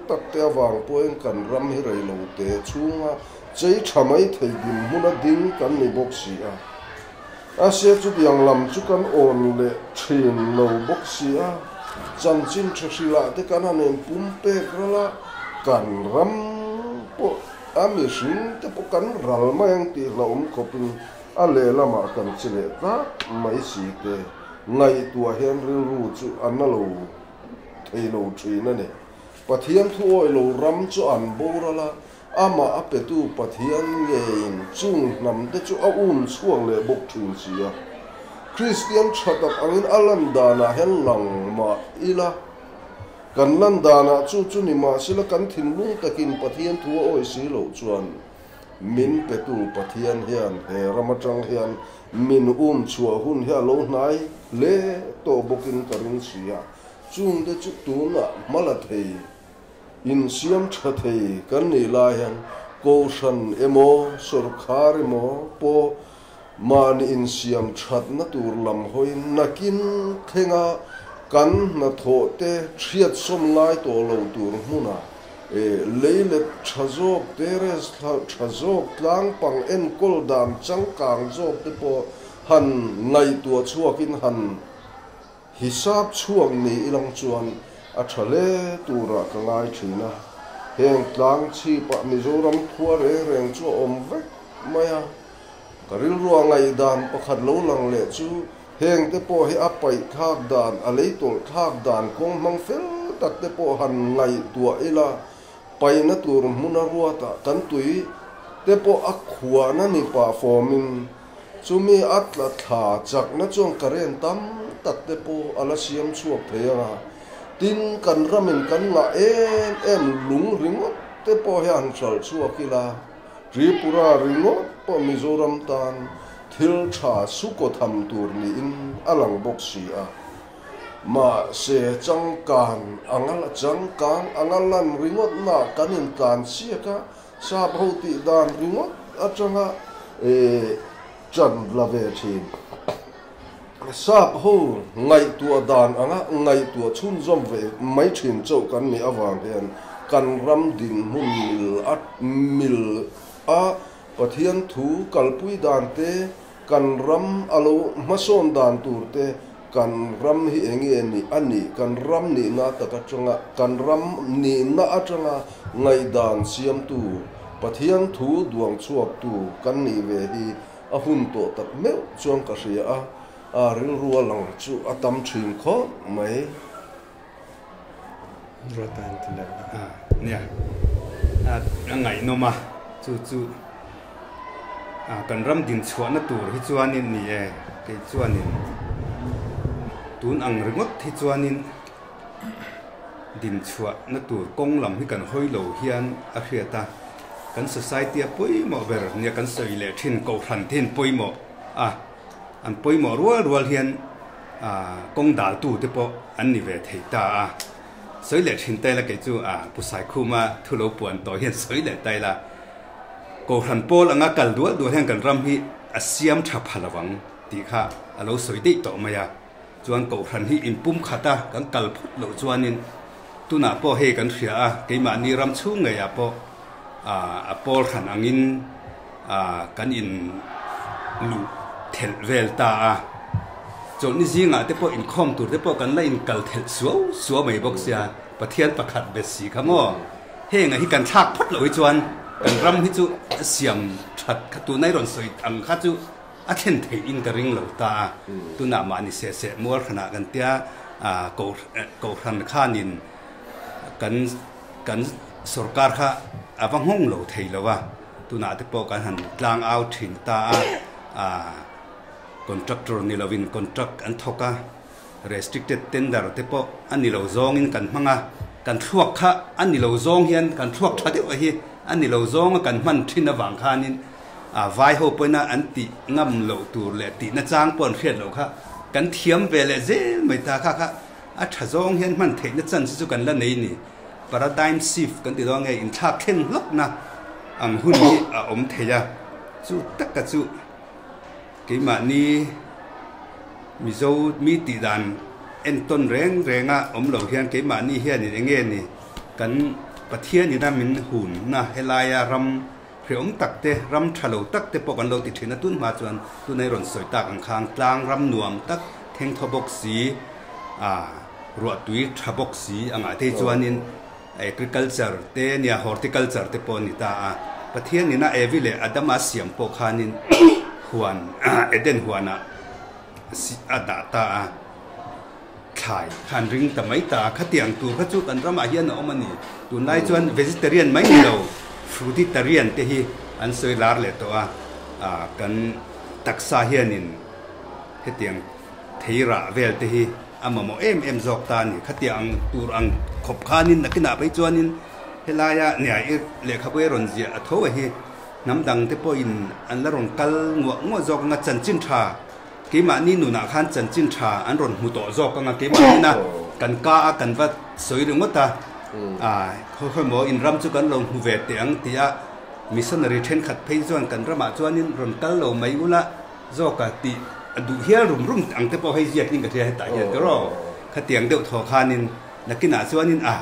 tak te avang pawhin kan ram hi rei lo te chhunga chei tha mai thei dinhmuna ding kan ni bawk si a. Asia chutiang lam chu kan awn leh thin lo bawk si a, chanchin tha hrilah te kan han inpumpek ral a, kan ram pawh a mihring te pawh kan ral mai ang tih hlauhawm khawpin a lehlamah kan che leh tlak mai si te ngaihtuah hian rilru chu a na lo thei lo thin a ni. Pathian thuawi lo ram chu an boral a, Amah a petu Pathian ngeiin chung hnamte chu a um chhuak leh bawk thin si a. Kristian tha tak angin a lan danah hian lang mah ila, kan lan danah chu chu ni mahsela kan thinlung takin Pathian thu a awi si loh chuan min petu Pathian hian he ram atang hian min um chhuah hun hi a lo hnai hle tawh bawkin ka ring si a. Chungte chu tunah hma la thei Insiam tha thei kan nih lai hian Kohhran emaw sawrkhar emaw pawh mahni insiam thatna tur lam hawiin nakin thlenga kan hnathawh te hriatsawm ngai tawh lo tur hmunah lei let tha zawk, terrace tha zawk, tlangpang enkawl dan changkang zawk te pawh han ngaihtuah chhuakin han Hisap chhuak ni ilang chuan a tha hle turah ka ngai thin a, heng tlang chhipah Mizoram khua reng reng chu a awm vek mai a, ka rilrua ngaihdan pakhat lo lang leh chu heng te pawh hi a paih thlak dan, a lei tawlh thlak dan kawng hmang fel tak te pawh han ngaihtuah ila, paihna tur hmuna ruatah kan tui te pawh a khuahna ni pah fawmin Chumi a tla thla chakna chuan current tam tak te pawh a la siam chhuak thei ang a, tin kan ramin kan ngah em em lung ringawt te pawh hi han hralh chhuak ila, Tripura ringawt pawh Mizoram tan thil tha sukaw tham tur niin a lang bawk si a. Mahse changkan anga la changkang anga lan ringawt nak kan intlan chiak a, Sap ho tih dan ringawt atanga ṭan la ve ṭhin. Sap ho ngaihtuah dan anga ngaihtuah chhunzawm ve mai ṭhin chauh kan nih avang hian kan ram dinhmun mil a mil a Pathian thu kalpui dan te, kan ram a lo hmasawn dan tur te, Kan ram hi eng nge nih a nih? Kan ram nihna tak atanga, kan ram nihna atanga ngaihdan siamtu, Pathian thu duang chhuaktu kan nih ve hi a hun tawh tak meuh chuan ka hria a, a rilru a lang chu a tam thin khawp mai. Ruata an ti leh a. Nia, a ngaihnawm a, chu chu kan ram dinchhuahna tur hi chuanin ni e, kei chuanin tun ang ringawt hi chuanin dinchhuahna tur kawng lam hi kan hawi lo hian a hriat a, kan society a pawimawh ber nia kan sawi leh thin kohhran te hian pawimawh a, an pawimawh rual rual hian kawng daltu te pawh an ni ve thei ta a, sawi leh thin ta ila kei chu Pu Saikhuma thu lo puan tawh hian sawi leh ta ila, Kohhran pawl anga kal dual dual hian kan ram hi a siam tha pha lo ang tih kha a lo sawi daih tawh mai a, chuan Kohhran hi inpum khat a kan kal phawt loh chuanin tunah pawh hei kan hria a, keimahni ram chhung ngeiah pawh a pawl hran angin kan in luh thelh vel ta a, chawlhni zingah te pawh inkhawm tur te pawh kan la inkal thelh suau suau mai bawk sia, Pathian pakhat bet si kha maw? Heng ah hi kan thlak phawt loh hi chuan kan ram hi chu a siam that kha tuna i rawn sawi ang kha chu a thlen theih in ka ring lo ta a, tunah mahni seh seh mual hranah kan tia Kohhran khanin kan kan sorkar kha a va nghawng lo thei lo a, tunah te pawh kan han tlang au thin ta a, contractor ni lovin contract an thawk a, restricted tender te pawh a ni lo zawngin kan hmang a, kan thluak kha a ni lo zawng hian kan thluak tha deuh hi a ni lo zawnga kan hman thin avang khanin vai ho pawhin an tih ngam loh tur leh tihna chang pawh an hriat loh kha kan thiam ve leh zel mai ta kha kha a tha zawng hian hman theihna chance chu kan la nei ni. Paradigm shift kan ti dawn nge inthlak thleng hlawkna ang hun hi a awm thei a, chu taka chu keimahni Mizo mi tih dan. entawn reng renga awm lo hian keimahni hianin eng nge ni kan Pathianina min hunna helaia ram hrehawm tak te, ram tha lo tak te pawh kan lo ti thin a, tun hma chuan tunai rawn sawi tak ang khang tlang ram nuam tak thengthaw bawk si, ruahtui tha bawk si angah te hi chuanin Agriculture te nia horticulture te pawh a ni ta a, Pathian ina Evi leh Adama siam pawh khanin huan Eden huanah a dah ta a, thlai kha an ring ta mai ta a, khatiang tur kha chu kan ramah hian a awm a ni. Tunlai chuan vegetarian mai ni lo fruititarian te hi an sawi lar leh tawh a, kan taksa hianin hetiang thei rah vel te hi a mamawh em em zawk ta a ni. Khatiang ang tur ang khawp khanin nakinah phei chuanin helaia Niair lehkhabu a rawn ziah a tho a hi hnam dang te pawhin an la rawn kal nguah nguah zawk anga chanchin tha keimahni nunah khan chanchin tha an rawn hmu tawh zawk anga keimahni kan ka a kan va sawi ringawt a, khawi khawi maw in ram chu kan lo hmu ve teh ang tia missionary thenkhat phei chuan kan ramah chuanin rawn kal lo mai ula Zawka tih a duh hial rum rum ang te pawh hei ziak in ka hria hetah hian ka rawh. Khatiang deuh thaw khanin nakinah chuanin a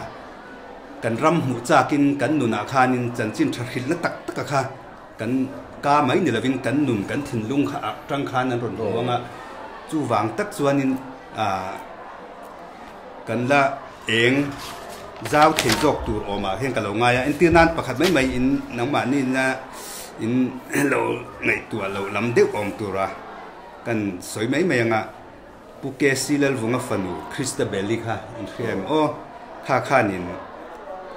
kan ram hmuh chakin kan nunah khanin chanchin tha hrilhna tak taka kha kan ka mai ni lovin kan nun kan thinlung kha ah tang khan an rawn hmu anga chuvang tak chuanin a kan la eng zau thei zawk tur awmah hian ka lo ngai a, entir nan pakhat mai mai in nangmahni na in lo ngaihtuah loh lam deuh awm tura kan sawi mai mai anga Pu KC Lalvunga fanu Christabel-i kha in hria em aw, kha khanin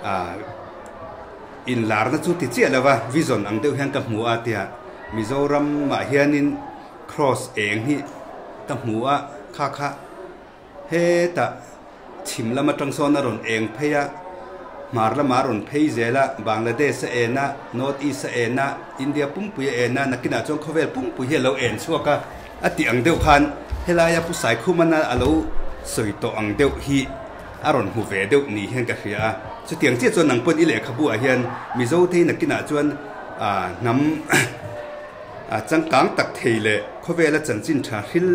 ah inlarna chu ti chiah lova vision ang deuh hian ka hmu a tia Mizoramah hianin cross eng hi ka hmu a kha kha Hetah chhim lam atang sawn a rawn eng phei a, hmar lamah a rawn phei zel a, Bangladesh a en a, North East a en a, India pumpui a en a, nakinah chuan khawvel pumpui hi a lo en chhuak a, a tih ang deuh khan helaia Pu Saikhumana a lo sawi tawh ang deuh hi a rawn hmu ve deuh ni hian ka hria a. Chutiang chiah chuan nang pawn i lehkhabu ah hian Mizo te hi nakinah chuan hnam changkang tak thei leh khawvela chanchin tha hril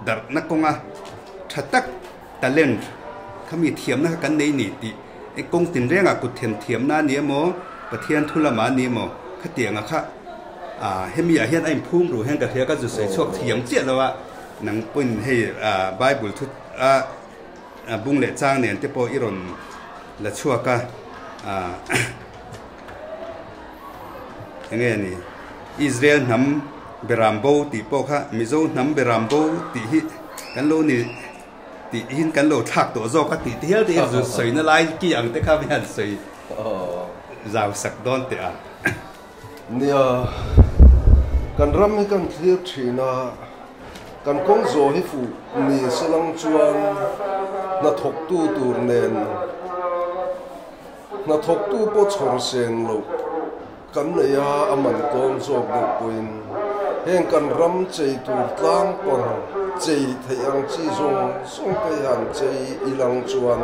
darhna kawnga tha tak talent kha mi thiamna kha kan nei ni tih e kawng tinrengah kut them thiamna a ni emaw Pathian thu lamah a ni emaw khatianga kha ah hemi ah hian a inphum ruh hian ka hria ka zu sawi chhuak thiam chiah lo a nang pawhin hei ah Bible thu a bung leh chang nen te pawh i rawn la chhuak a ah Enge ni? Israel hnam beram bo tih pawh kha Mizo hnam beram bo tih hi kan lo ni tih hin kan lo thlak tawh zawk a tih te hial te hi zu sawina lai ki ang te kha mi han sawi zau sak dawn teh a. Nia, kan ram hi kan thlir thin a, kan kawng zawh hi fuh ni se lang chuan hnathawktu tur nen Hnathawktu pawh chhawr sen loh kan nei a, a man tlawm zawk deuh pawhin heng kan ram chei tur tlang pang chei theih ang chi zawng zawng te hian chei i lang chuan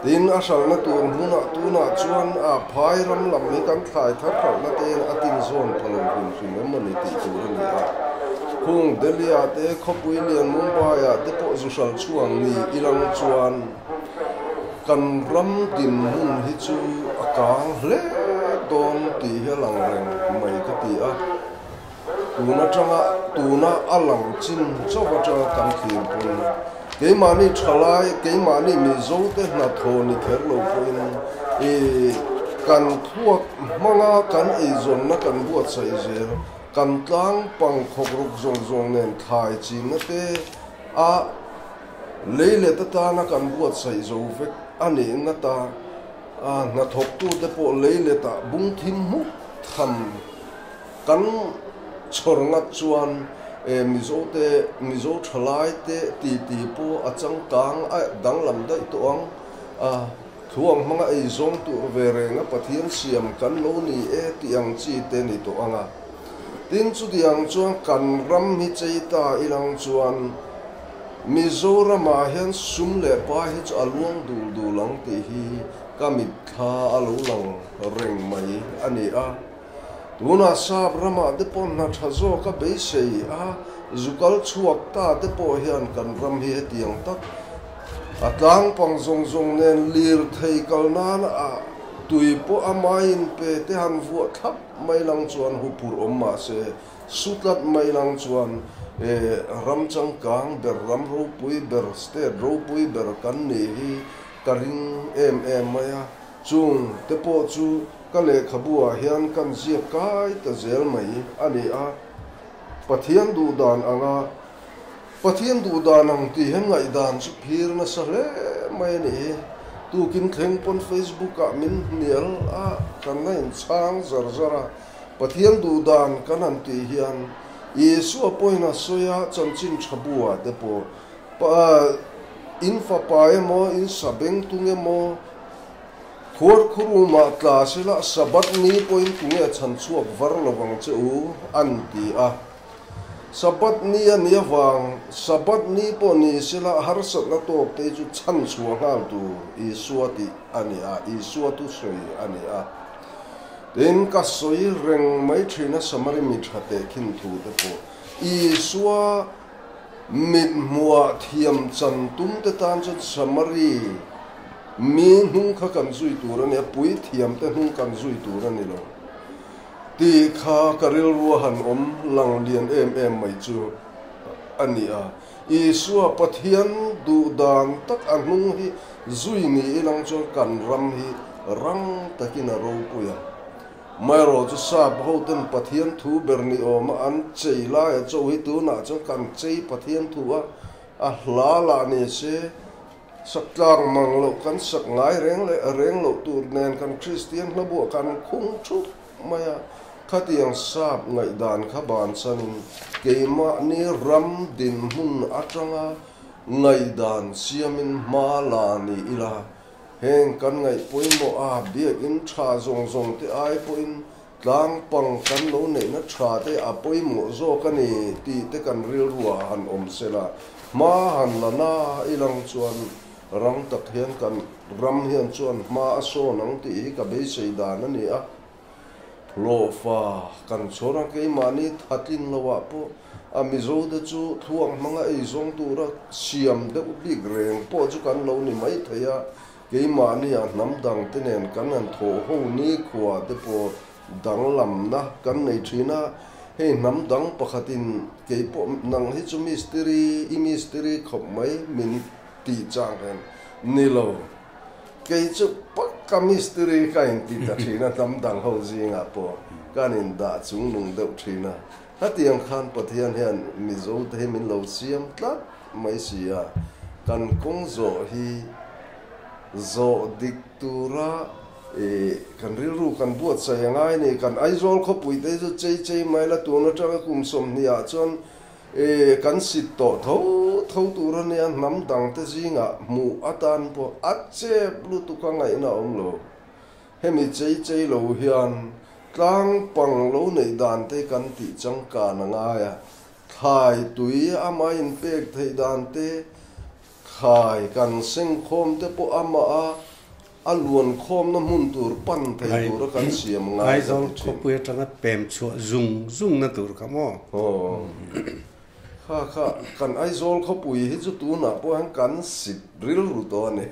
tin a hralhna tur hmunah tunah chuan a phai ram lam hi kan thlai thar hralhna te hian a tin zawn pha lo hrim hrim em mawni tih tur a ni a. Khung Delhi ah te khawpui lian Mumbai ah te pawh zu hralh chhuang ni i lang chuan Kan ram dinhmun hi chu a kang hle dawn tih hi a lang reng mai ka ti a, tun atanga tuna a lang chin chauh atanga kan thlir pawn keimahni thalai, keimahni Mizote hnathawh ni kher lo pawhin i kan thluak hmanga kan eizawnna kan buatsaih zel, kan tlang pang khawk ruk zawng zawng nen thlai chinna te a. Lei let atana kan buatsaih zo vek a nih ngat a, a hnathawktute pawh lei letah bung thim hmuk tham kan chhawr ngat chuan e Mizote, Mizo thalaite titi pawh a changkang a danglam daih tawh ang a, thuang hmanga eizawng tur ve reng a Pathian siam kan lo ni e tih ang chi te ni tawh ang a. Tin chutiang chuan kan ram hi chei ta ilang chuan Mizoramah hian sum leh pa hi chu a luang dul dul ang tih hi ka mitthla a lo lang reng mai a ni a. Tunah sap ramah te pawh hna tha zawk a beisei a, zu kal chhuak ta te pawh hian kan ram hi hetiang tak a tlangpang zawng zawng nen lirthei kal nan a tui pawh a maiin pe te han vuah thlap mai lang chuan huphurh awm mah se, su tlat mai lang chuan ram changkang ber, ram ropui ber, state ropui ber kan nih hi ka ring em em mai a, chung te pawh chu Ka lehkhabu ah hian kan ziak kai ta zel mai a ni a, Pathian duh dan anga Pathian duh dan ang tih hian ngaihdan chu phir nasa hle mai a ni hi. Tukin thleng pawn Facebook ah min hnial a, kan la inchhang zar zar a, Pathian duh dan kan han tih hian Isua pawhin a sawi a, chanchin tha bu ah te pawh in fapa emaw, in sabengtung emaw, Khuarkhurumah tla sela Sabbath ni pawhin tunge chhan chhuak var lo vang che u, an ti a. Sabbath ni a nih avang, Sabbath ni pawh ni sela harsatna tawk te chu chhan chhuah nghal tur Isua tih a ni a, Isua thusawi a ni a. Tin, ka sawi reng mai thin a Samari mi tha tehkhin thu te pawh Isua Mithmuah thiam chan tum te tan chuan Samari mi hnung kha kan zui tur a ni a, puithiam te hnung kan zui tur a ni lo tih kha ka rilrua han awm lang lian em em mai chu a ni a. Isua Pathian duh dan tak a hnung hi zui ni ilang chuan kan ram hi rang takin a ropui a. Amaherawh chu sap hoten Pathian thu ber ni awma an chei laia cho hi tunah chuan kan chei Pathian thu a, a hla lah ni se, sak tlang mang loh kan sak ngai reng leh reng loh tur nen kan Kristian hlabuah kan khung thup mai a, khatiang sap ngaihdan kha bansanin keimahni ram dinhmun atanga ngaihdan siamin hma la ni ila. Heng kan ngaih pawimawh a, biakinn tha zawng zawng te ai pawhin tlang pang kan lo neihna tha te a pawimawh zawk a ni tih te kan rilruah han awm se la, hma han la na ilang chuan rang tak hian kan ram hian chuan hma a sawn ang tih hi ka beisei dan a ni a. Hlawhfa kan chhawr a, keimahni thatlin loah pawh a Mizo te chu thluak hmanga eizawng tura siam deuh bik reng pawh chu kan lo ni mai thei a, keimahni a hnam dang te nen kan han thawh ho nikhua te pawh danglamna kan nei thin a, hei hnam dang pakhatin keipawh nang hi chu mistiri i mistiri khawp mai min tih chang hian ni lo. Kei chu pakka mistiri ka inti ta thin a, hnam dang ho zingah pawh kan indah chung nung deuh thin a. Hetiang khan Pathian hian Mizo te hi min lo siam tlat mai si a, kan kawng zawh hi zawh dik tura kan rilru kan buatsaih a ngai ni. Kan Aizawl khawpui te hi chu chei chei mai la, tun atanga kum 20 ah chuan E, kan sit tawh tho tho tur a nia, hnam dangte zingah hmuh atan pawh a chep lutuk a ngaihna a awm lo. Hemi chei chei lo hian tlang pang lo neih dan te kan tih changkan a ngai a, thlai tui ama inpek theih dan te, thlai kan sengkhawm te pawh amah a A luan khawmna hmun tur pan thei tura kan siam ngai ka ti thin. Aizawl khawpui atanga pem chhuah zung zungna tur kha maw? Aw. Kha kha kan Aizawl khawpui hi chu tunah pawh hian kan sit rilru tawh a ni.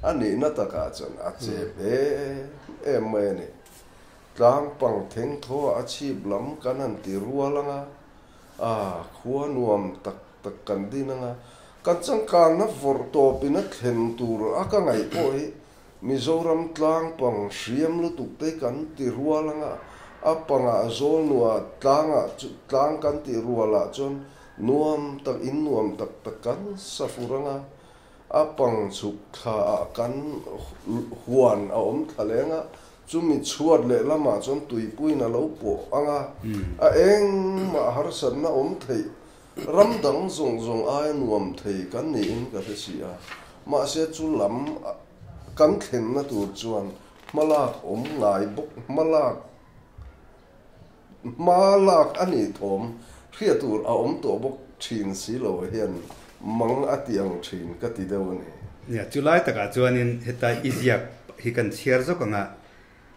A nihna takah chuan a chep em em mai a ni. Tlang pang theng thaw a chhip lam kan han ti rual anga, a khua nuam tak tak kan din anga, kan changkanna vawrh tawpin a thlen tur a ka ngaih pawh hi Mizoram tlang pang hriam lutuk te kan ti rual anga, a pangah zawl nuah tlangah chu tlang kan tih rualah chuan nuam tak in nuam tak tak kan sa fur anga, a pang chhuk thla ah kan huan a awm thla leng a, Chumi chhuat lehlamah chuan tuipuiin a lo pawh ang a, a engmah harsatna awm theih ram dang zawng zawng aia nuam thei kan niin ka hre si a. Mahse chu lam kan thlenna tur chuan hmalak awm ngai bawk hmalak hmalak a nih thawm hriat tur a awm tawh bawk thin si lo hian mang a ti ang thin ka ti deuh a ni. Nia, chu lai takah chuanin heta i ziak hi kan chhiar zawk ang a,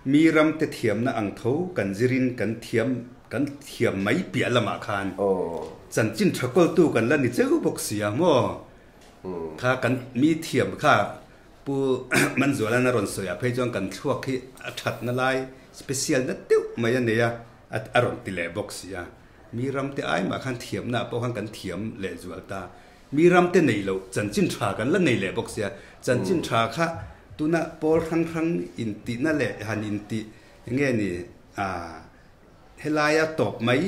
Mi ram te thiamna ang tho kan zirin kan thiam kan thiam mai piah lamah khan chanchin tha kawltu kan la ni cheu bawk si a maw? Kha kan mi thiam kha Pu Manzuala'n a rawn sawi ah phei chuan kan thluak hi a thatna lai special na deuh mai a nei a, a rawn ti leh bawk si a. Mi ram te ai mah khan thiamna ah pawh khan kan thiam leh zual ta. Mi ram te neih loh chanchin tha kan la nei leh bawk sia, chanchin tha kha tuna pawl hrang hrang intihna leh han intih enge ni ah helaia tawp mai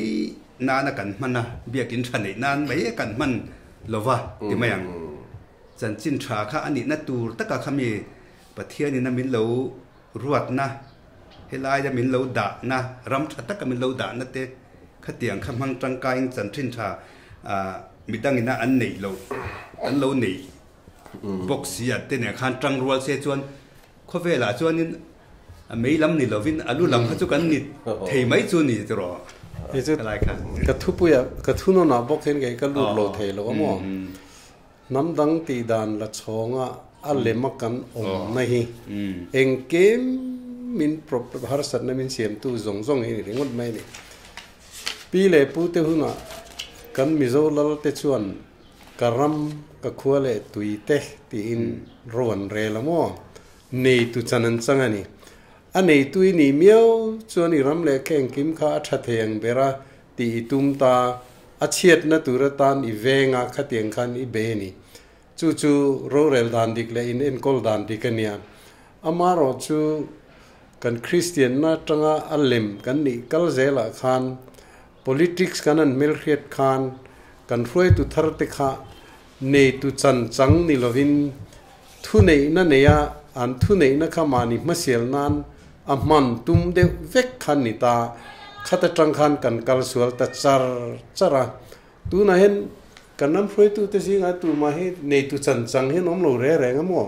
nana kan hman a, biakin tha neih nan mai kan hman lova ti mai ang. Chanchin tha kha a nihna tur taka kha mi Pathianin a min lo ruatna, helaia min lo dahna, ram tha taka min lo dahna te khatiang kha hmang tangkaiin chanchin tha midangina an neih loh, an lo neih bawk si a te nen khan tangrual se chuan khawvelah chuanin a mei lam ni lovin a lu lam kha chu kan ni thei mai chu ni tiraw helai kha. Ka thupuiah, ka thunawnah bawk hian kei ka lut lo thei lo a maw? Hnam dang tih dan la chhawnga a lema kan awmna hi engkim min harsatna min siamtu zawng zawng hi ni ringawt mai a ni. Pi leh pu te hunah kan Mizo lal te chuan ka ram, ka khua leh tui te tiin ro an rel a maw? Neitu chan an chang a ni. A neitu i nih miau chuan i ram leh ka engkim kha a tha thei ang ber a tih i tum ta, a chhiatna tur atan i veng a, khatiang khan i bei a ni. Chu chu rorel dan dik leh in enkawl dan dik a nia. Amaherawh chu kan Kristianna atanga a lem kan nih kal zelah khan politics kan han hmelhriat khan kan hruaitu thar te kha neitu chan chang ni lovin thuneihna neia an thuneihna kha mahni hmasial nan a hman tum deuh vek khan ni ta. Khat atang khan kan kal sual ta char char a. Tunah hian kan ram hruaitute zingah tumah hi neitu chan chang hian awm lo reng reng a maw?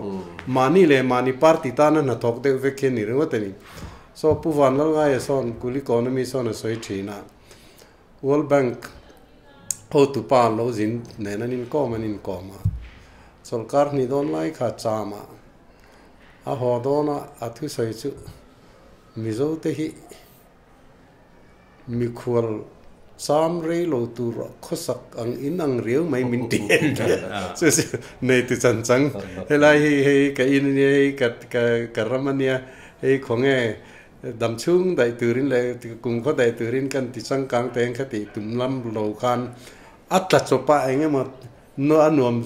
Mahni leh mahni party tana hnathawk deuh vek hi a ni ringawt a ni. Saw Pu Vanlalngaia sawn Kul Economy sawn a sawi thin a, World Bank hotupa lo zin nen an inkawm an inkawm a, chawlhkar hnih dawn lai kha cham a, a haw dawn a, a thusawi chu Mizote hi Mikhual cham rei lo tur khawsak ang in ang riau mai min ti chu chu nei ti chan chang helai hi hei ka in ania hei ka ka ka ram ania hei khawnge dam chhung daih turin leh kum khaw daih turin kan ti changkang teng kha tih tum lam lo khan a tla chawp a eng emaw a nuam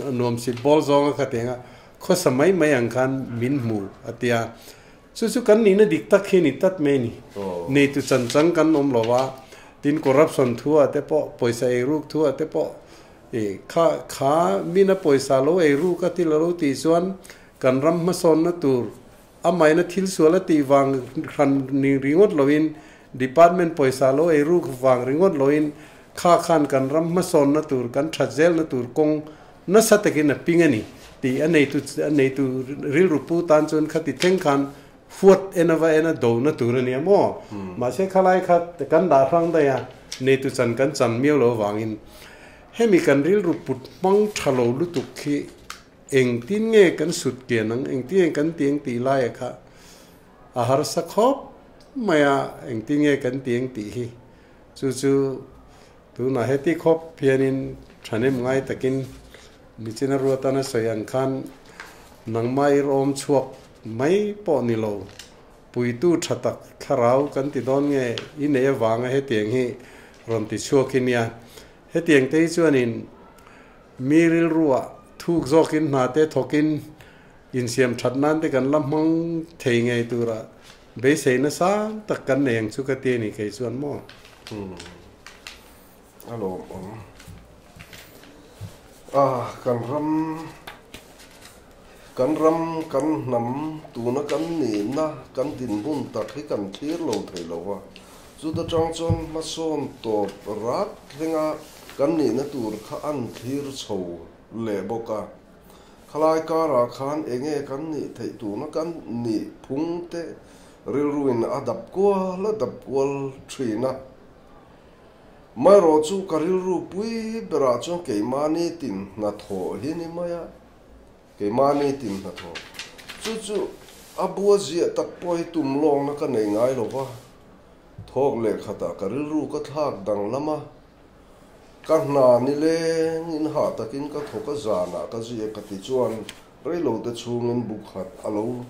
a nuam sit bawl zawng a kha tiang a khawsa mai mai ang khan min hmu a tia. Chu chu kan nihna dik tak hi ni tlat mai a ni. Neitu chan chang kan awm lo a, tin corruption thu ah te pawh, pawisa ei ruk thu ah te pawh i kha kha mina pawisa lo ei ruk a thil a lo tih chuan kan ram hmasawnna tur amaina thil sual a tih vang hran ni ringawt loin department pawisa lo ei ruk vang ringawt loin kha khan kan ram hmasawnna tur kan that zelna tur kawng Nasa takin a ping a ni tih a neitu a neitu rilru pu tan chuan khati thleng khan huat en ava en a dona tur a nia maw? Mahse khalai kha kan dah hrang daih a, neitu chan kan chan miau lo avangin hemi kan rilru put hmang tha lo lutuk hi engtin nge kan sut kian ang, engtin nge kan ti ang tih laia kha a harsa khawp mai a, engtin nge kan ti ang tih hi chu chu Tunah heti khawp hianin thahnem ngai takin Nichina Ruatana sawi ang khan nangmah i rawm chhuak mai pawh ni lo, puitu tha tak thlarau kan ti dawn nge i neih avanga hetiang hi rawn ti chhuak hi nia. Hetiang te hi chuanin mi rilruah thuk zawkin hna te thawkin insiam that nan te kan la hmang thei ngei tura beisei nasa tak kan nei ang chu ka ti a ni kei chuan maw. A lawmawm. A kan ram kan ram kan hnam tuna kan nihna kan dinhmun tak hi kan thlir lo thei lo va, chuta tang chuan hmasawn tawp rat thlenga kan nihna tur kha an thlir chho leh bawk a. Khalai karah khan enge kan nih theih tuna kan nih phung te Rilruin a dap kual a dap kual thin a. Maherawh chu ka rilru pui berah chuan keimahni tin hnathawh hi ni mai a, keimahni tin hnathawh. Chu chu A bua ziah tak pawh hi tum lawkna ka nei ngai lo va, thawk leh khatah ka rilru ka thlak danglam a, ka hna nileng in hah takin ka thawk a zanah ka ziak ka ti chuan reilote chhungin bu khat a lo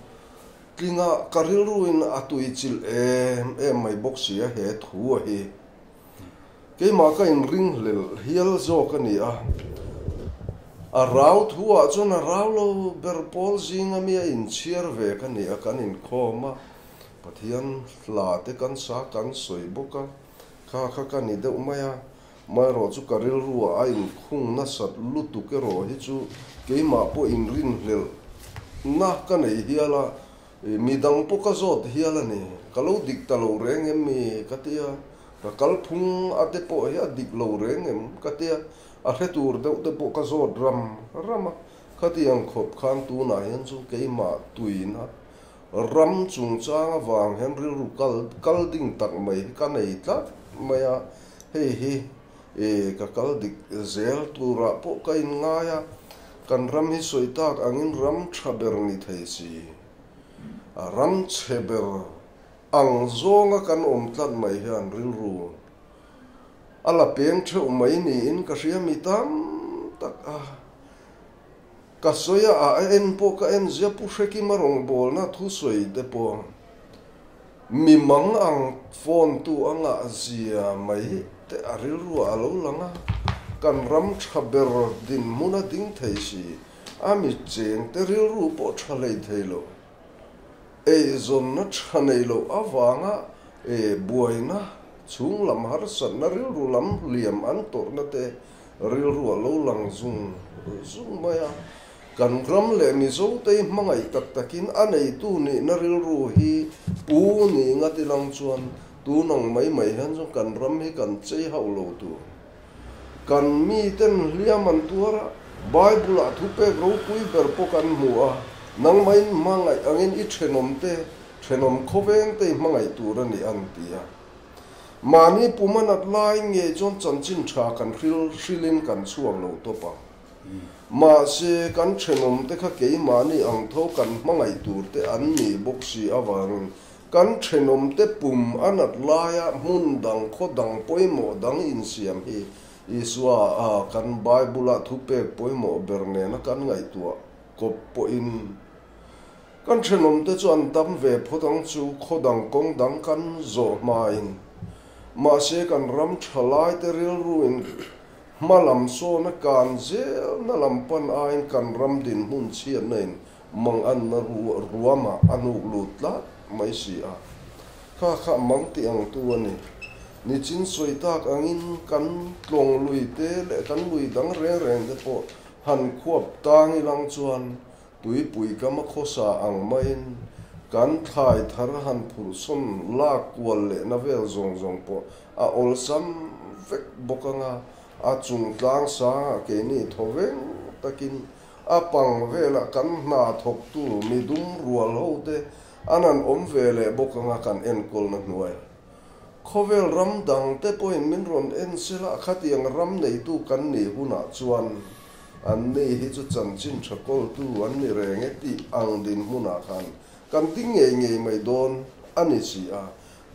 tling a, ka rilruin a tuichilh em em mai bawk si a he thu a hi. Keimah ka inringhlel hial zawk a ni a, a rau thu ah chuan a rau lo ber pawl zinga mi a inchhiar ve ka ni a, kan inkhawm a, Pathian hla te kan sa kan sawi bawk a, kha kha ka ni deuh mai a, amaherawh chu ka rilru ah a inkhung nasat lutuk erawh hi chu keimah pawh inrinhlelh na ka nei hial a, Midang pawh ka zawt hial a ni. Ka lo dik ta lo reng em mi? ka ti a. Ka kal phung a te pawh hi a dik lo reng em? ka ti a. A hre tur deuh te pawh ka zawt ram ram a. Khatiang khawp khan tunah hian chu keimah tuina ram chungchang avang hian rilru kal kal ding tak mai hi ka nei tlat mai a. Hei hi ka kal dik zel turah pawh ka inngai a. Kan ram hi sawi tak angin ram tha ber ni thei si. A ram chhe ber ang zawnga kan awm tlat mai hian rilru a la peng theuh mai niin ka hria mi tam tak a. Ka sawi a, a en pawh ka en zia Pu Hrekima rawngbawlna thusawi te pawh mi mang ang phone tu a ngah zia mai te a rilru ah a lo lang a, kan ram tha ber dinhmun a ding thei si, a mi cheng te rilru pawh tha hlei thei lo, eizawnna tha nei loh avanga buaina chhung lam harsatna rilru lam hliam an tawrhna te rilru a lo lang zung zung mai a. Kan ram leh Mizotei hmangaih tak takin a neitu nihna rilru hi pu ni nga tilang chuan tun ang mai mai hian chuan kan ram hi kan chei hauh lo tur. Kan miten hliam an tuar a, Bible-ah thupek ropui ber pawh kan hmu a, nangmahin hmangaih angin i thenawmte, thenawm khawvengte i hmangaih tur a ni an ti a. Mahni pum a nat lai ngei chuan chanchin tha kan hril hrilin kan chhuak lo tawp ang. Mahse, kan thenawmte kha keimahni ang tho kan hmangaih turte an nih bawk si avangin kan thenawmte pum a nat laia hmun dang khaw dang pawimawh dang insiam hi Isua a kan Bible-a thupek pawimawh ber nena kan ngaihtuah kawp pawhin Kan thenawmte chu an dam ve phawt ang chu, khaw dang kawng dang kan zawh hmain. Mahse kan ram tha laite rilruin hma lam sawn a kan zelna lam pan aiin kan ram dinhmun chhiatna in manganna ruamah a hnuk lut tlat mai si a. Kha kha mang tih ang tu a ni. Nichin sawi tak angin kan tlawng lui te leh kan lui dang reng reng te pawh han khuap tang ilang chuan Tuipui kama khawsa ang maiin kan thlai thar han phurhsawn lak kual lehna vel zawng zawng pawh a awlsam vek bawk anga, a chung tlang sangah keini thaw veng takin a pang velah kan hna thawktu midum rual ho te an han awm ve leh bawk anga kan enkawlna hnuaiah khawvel ram dang te pawhin min rawn en sela khatiang ram neitu kan nih hunah chuan An ni hi chu chanchin tha kawltu an ni reng e tih ang dinhmunah khan kan ti ngei ngei mai dawn a ni si a.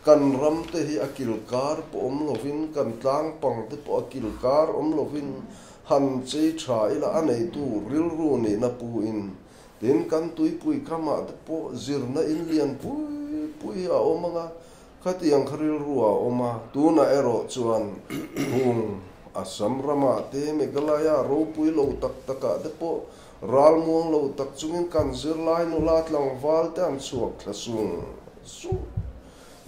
Kan ram te hi a kilkar pawh awm lovin, kan tlang pang te pawh a kilkar awm lovin han chei tha ila a neitu rilru nihna pu in tin kan tuipui khamah te pawh zirna in lian pui pui a awm ang a, Khatiang kha rilru a awm a, tunah erawh chuan hung Assam ramah te, Meghalaya ropui lo tak takah te pawh ralmuang lo tak chungin kan zirlai nula tlangval te an chhuak thla sung sung.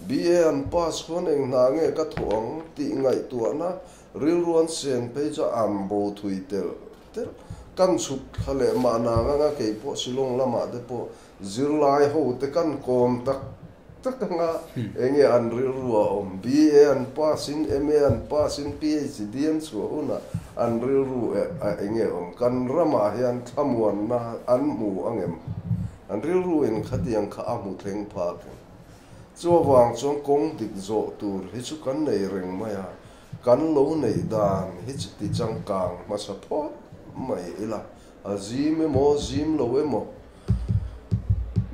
BA an pass khuan eng hna nge ka thawh ang tih ngaihtuahna rilru an sen phei chu an bo thui telh telh. Kan chhuk thla leh mahna anga keipawh Shillong lamah te pawh Zirlai hote kan kawm tak tak anga enge an rilru a awm? BA an pass in, MA an pass in, PhD an chhuah hunah an rilru a enge awm? Kan ramah hian thlamuanna an hmu angem? An rilru in khatiang kha a hmu thleng phak em? Chuvang chuan kawng dik zawh tur hi chu kan nei reng mai a, kan lo neih dan hi chu ti changkang hmasa phawt mai ila. A zim emaw, zim lo emaw.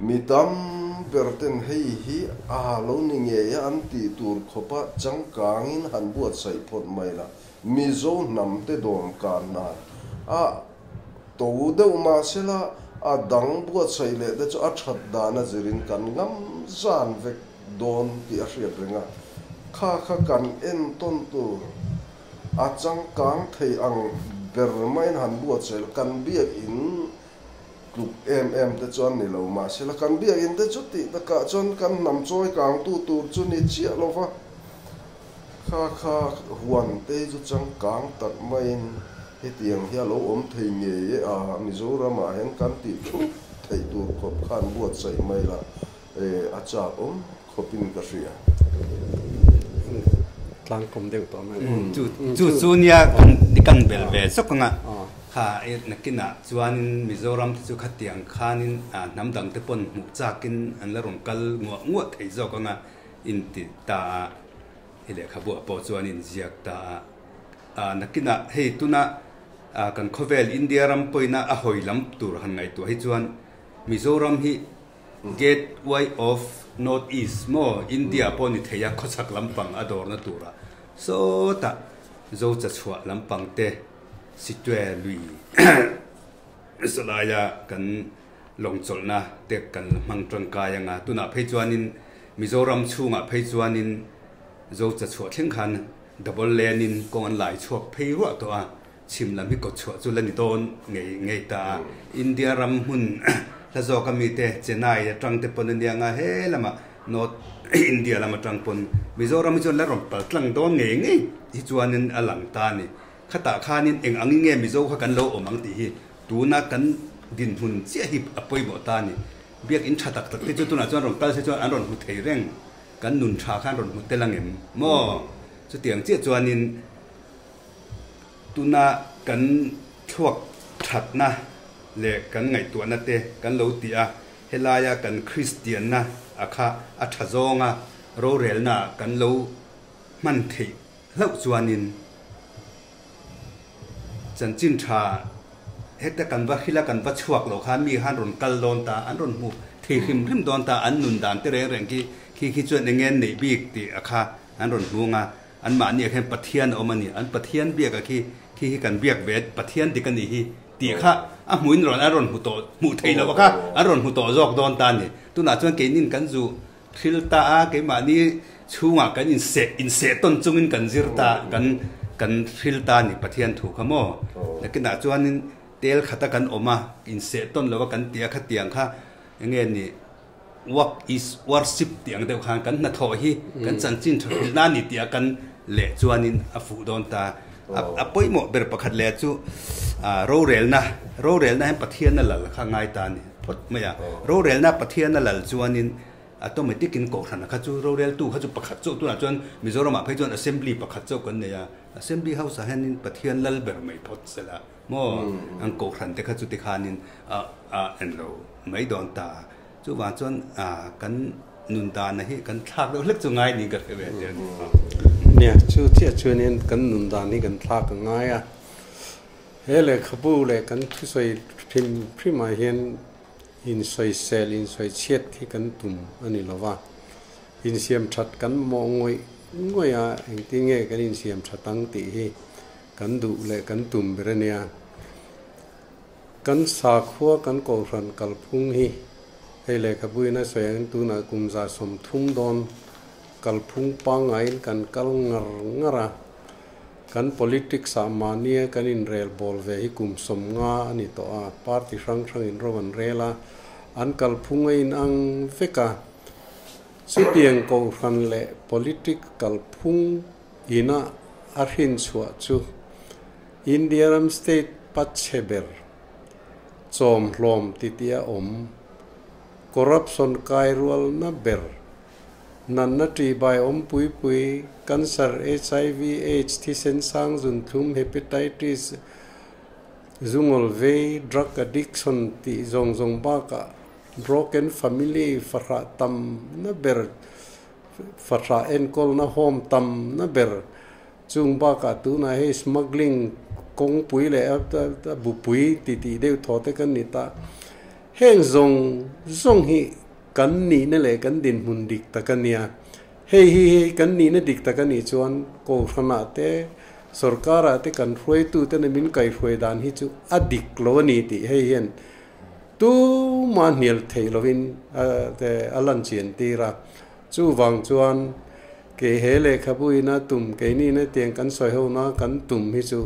Mi tam ber ten hei hi a lo ni ngei a an tih tur khawpa changkangin han buatsaih phawt mai la, Mizo hnam te dawmkan nan a to deuh mahsela a dang buatsaih leh te chu a that dan a zirin kan ngam zan vek dawn tih a hriat reng a, kha kha kan entawn tur a changkang thei ang ber maiin han buatsaih la, kan biakinn tluk em em te chuan ni lo mahsela kan biakinn te chu tih takah chuan kan hnam chawi kangtu tur chu ni chiah lo va, kha kha huan te hi chu changkang tak maiin hetiang hi a lo awm thei ngei e a, Mizoramah hian kan tih thup theih tur khawp khan buatsaih mai la a chak awm khawpin ka hria. Tlangkawm deuh tawh mai. Chu chu chu nia kan bel ve zawk anga kha nakinah chuanin Mizoram te chu khatiang khanin hnam dang te pawn hmuh chakin an la rawn kal nguah nguah thei zawk anga inti ta a, i lehkhabu ah pawh chuan inziak ta a. Nakinah hei tuna kan khawvel India ram pawina a hawi lam tur han ngaihtuah hi chuan Mizoram hi Gateway of North East maw India pawh ni thei a, khawchhak lampang a dawrna turah sawtah Zo chachhuah lampang te Sitwe lui zalaia kan lawng chawlhna te kan la hmang tangkai anga, tunah phei chuanin Mizoram chhungah phei chuanin Zo chachhuah thleng khan double lane in kawng an lai chhuak phei ruah tawh a. Chhim lam hi kawtchhuah chu la ni dawn ngei ngei ta a, India ram hmun hla zawk a mite Chennai atang te pawn a nia nga he lamah North India lam atang pawn Mizoram hi chuan la rawn pal tlang dawn ngei ngei hi chuanin a lang ta a ni. Khatah khanin eng angin nge Mizo kha kan lo awm ang tih hi tuna kan dinhmun chiah hi a pawimawh ta a ni. Biakinn tha tak tak te chu tunah chuan rawn kal se chuan an rawn hmu thei reng, kan nun tha khan rawn hmu tel ang em maw? Chutiang chiah chuanin. Tuna kan thluak thatna leh kan ngaihtuahna te kan lo ti a, helaia kan Kristianna a kha a tha zawnga rorelna kan lo hman theih hlauh chuanin chanchin tha heta kan va hrila kan va chhuak loh khan mi khan rawn kal dawn ta, an rawn hmu thei hrim hrim dawn ta, an nun dan te reng reng khi khi khi chuan eng nge an neih bik tih a kha an rawn hmu ang a. Anmahni ah khian Pathian a awm a ni, an Pathian biak ah khi, khi hi kan biak ve, Pathian dik a nih hi tih kha a hmuin rawn an rawn hmu tawh, hmuh theih loh kha an rawn hmu tawh zawk dawn ta a ni. Tunah chuan keinin kan zu hril ta a, keimahni chhungah kan inseh, inseh tawn chungin kan zir ta, kan kan hril ta a ni Pathian thu kha maw. Nakinah chuanin tel khata kan awm a, inseh tawn lova kan tih a khatiang kha enge ni, Work is worship tih ang deuh khan kan hnathawh hi kan chanchin tha hrilh na ni tih a kan leh chuanin a fuh dawn ta. A pawimawh ber pakhat leh chu rorelna, rorelna hian Pathian a lal kha ngai ta a ni phawt mai a. Rorelna Pathian a lal chuanin automatic in kohhran kha chu roreltu kha chu pakhat chauh tunah chuan Mizoram ah phei chuan assembly pakhat chauh kan nei a. Assembly house ah hianin Pathian lal ber mai phawt sela maw an kohhran te kha chu tikhanin a en lo mai dawn ta. Chuvang chuan kan nun dana hi kan thlak deuh hlek chu ngai niin ka hre ve tel a ni. Nia, chu chiah chuanin kan nun dan hi kan thlak a ngai a. He lehkhabu leh kan thusawi hrim hrimah hian insawisel, insawichhiat hi kan tum a ni lo va. Insiam that kan mawh ngawih ngawih a, engtin nge kan insiam that ang tih hi kan duh leh kan tum ber a nia. Kan sakhua kan kohhran kalphung hi hei lehkhabuin a sawi ang tunah kum 30 dawn kalphung pangaiin kan kal ngar ngar a, kan politics ah mahnia kan inrel bawl ve hi kum 50 a ni tawh a, party hrang hrangin ro an rel a, an kalphung a inang vek a, chutiang kohhran leh politic kalphung ina a hrinchhuah chu India ram state pachhe ber chawm hlawm titi a awm, corruption kai rualna ber, natna ṭihbai awm pui pui, cancer, HIV, aids, thisen sang zunthlum, hepatitis, zungawl vei, drug addiction tih zawng zawng bakah broken family fahrah tamna ber, fahrah enkawlna home tamna ber, Chung bakah tunah hei smuggling kawngpui leh a bupui titih deuh thaw te kan ni ta. Heng zawng zawng hi kan nihna leh kan dinhmun dik tak a nia. Hei hi hei kan nihna dik tak a nih chuan Kohhranah te, Sorkarah te kan hruaitute nen min kaihhruai dan hi chu a dik lo a ni tih hei hian tuma hnial theih lovin a lan chian tir a. Chuvang chuan kei he lehkhabu ina tum keinina tiang kan sawi ho na kan tum hi chu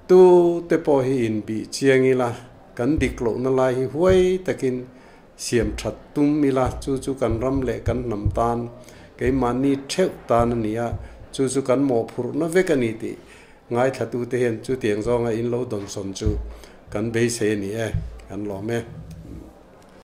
tu te pawh hi inbih chiang ila, kan dik lohna lai hi huai takin siam that tum ila, chu chu kan ram leh kan hnam tan, keimahni theuh tan a ni a, chu chu kan mawhphurhna vek a ni tih ngaithlatute hian chutiang zawnga in lo dawnsawn chu kan beisei a ni e, kan lawm e.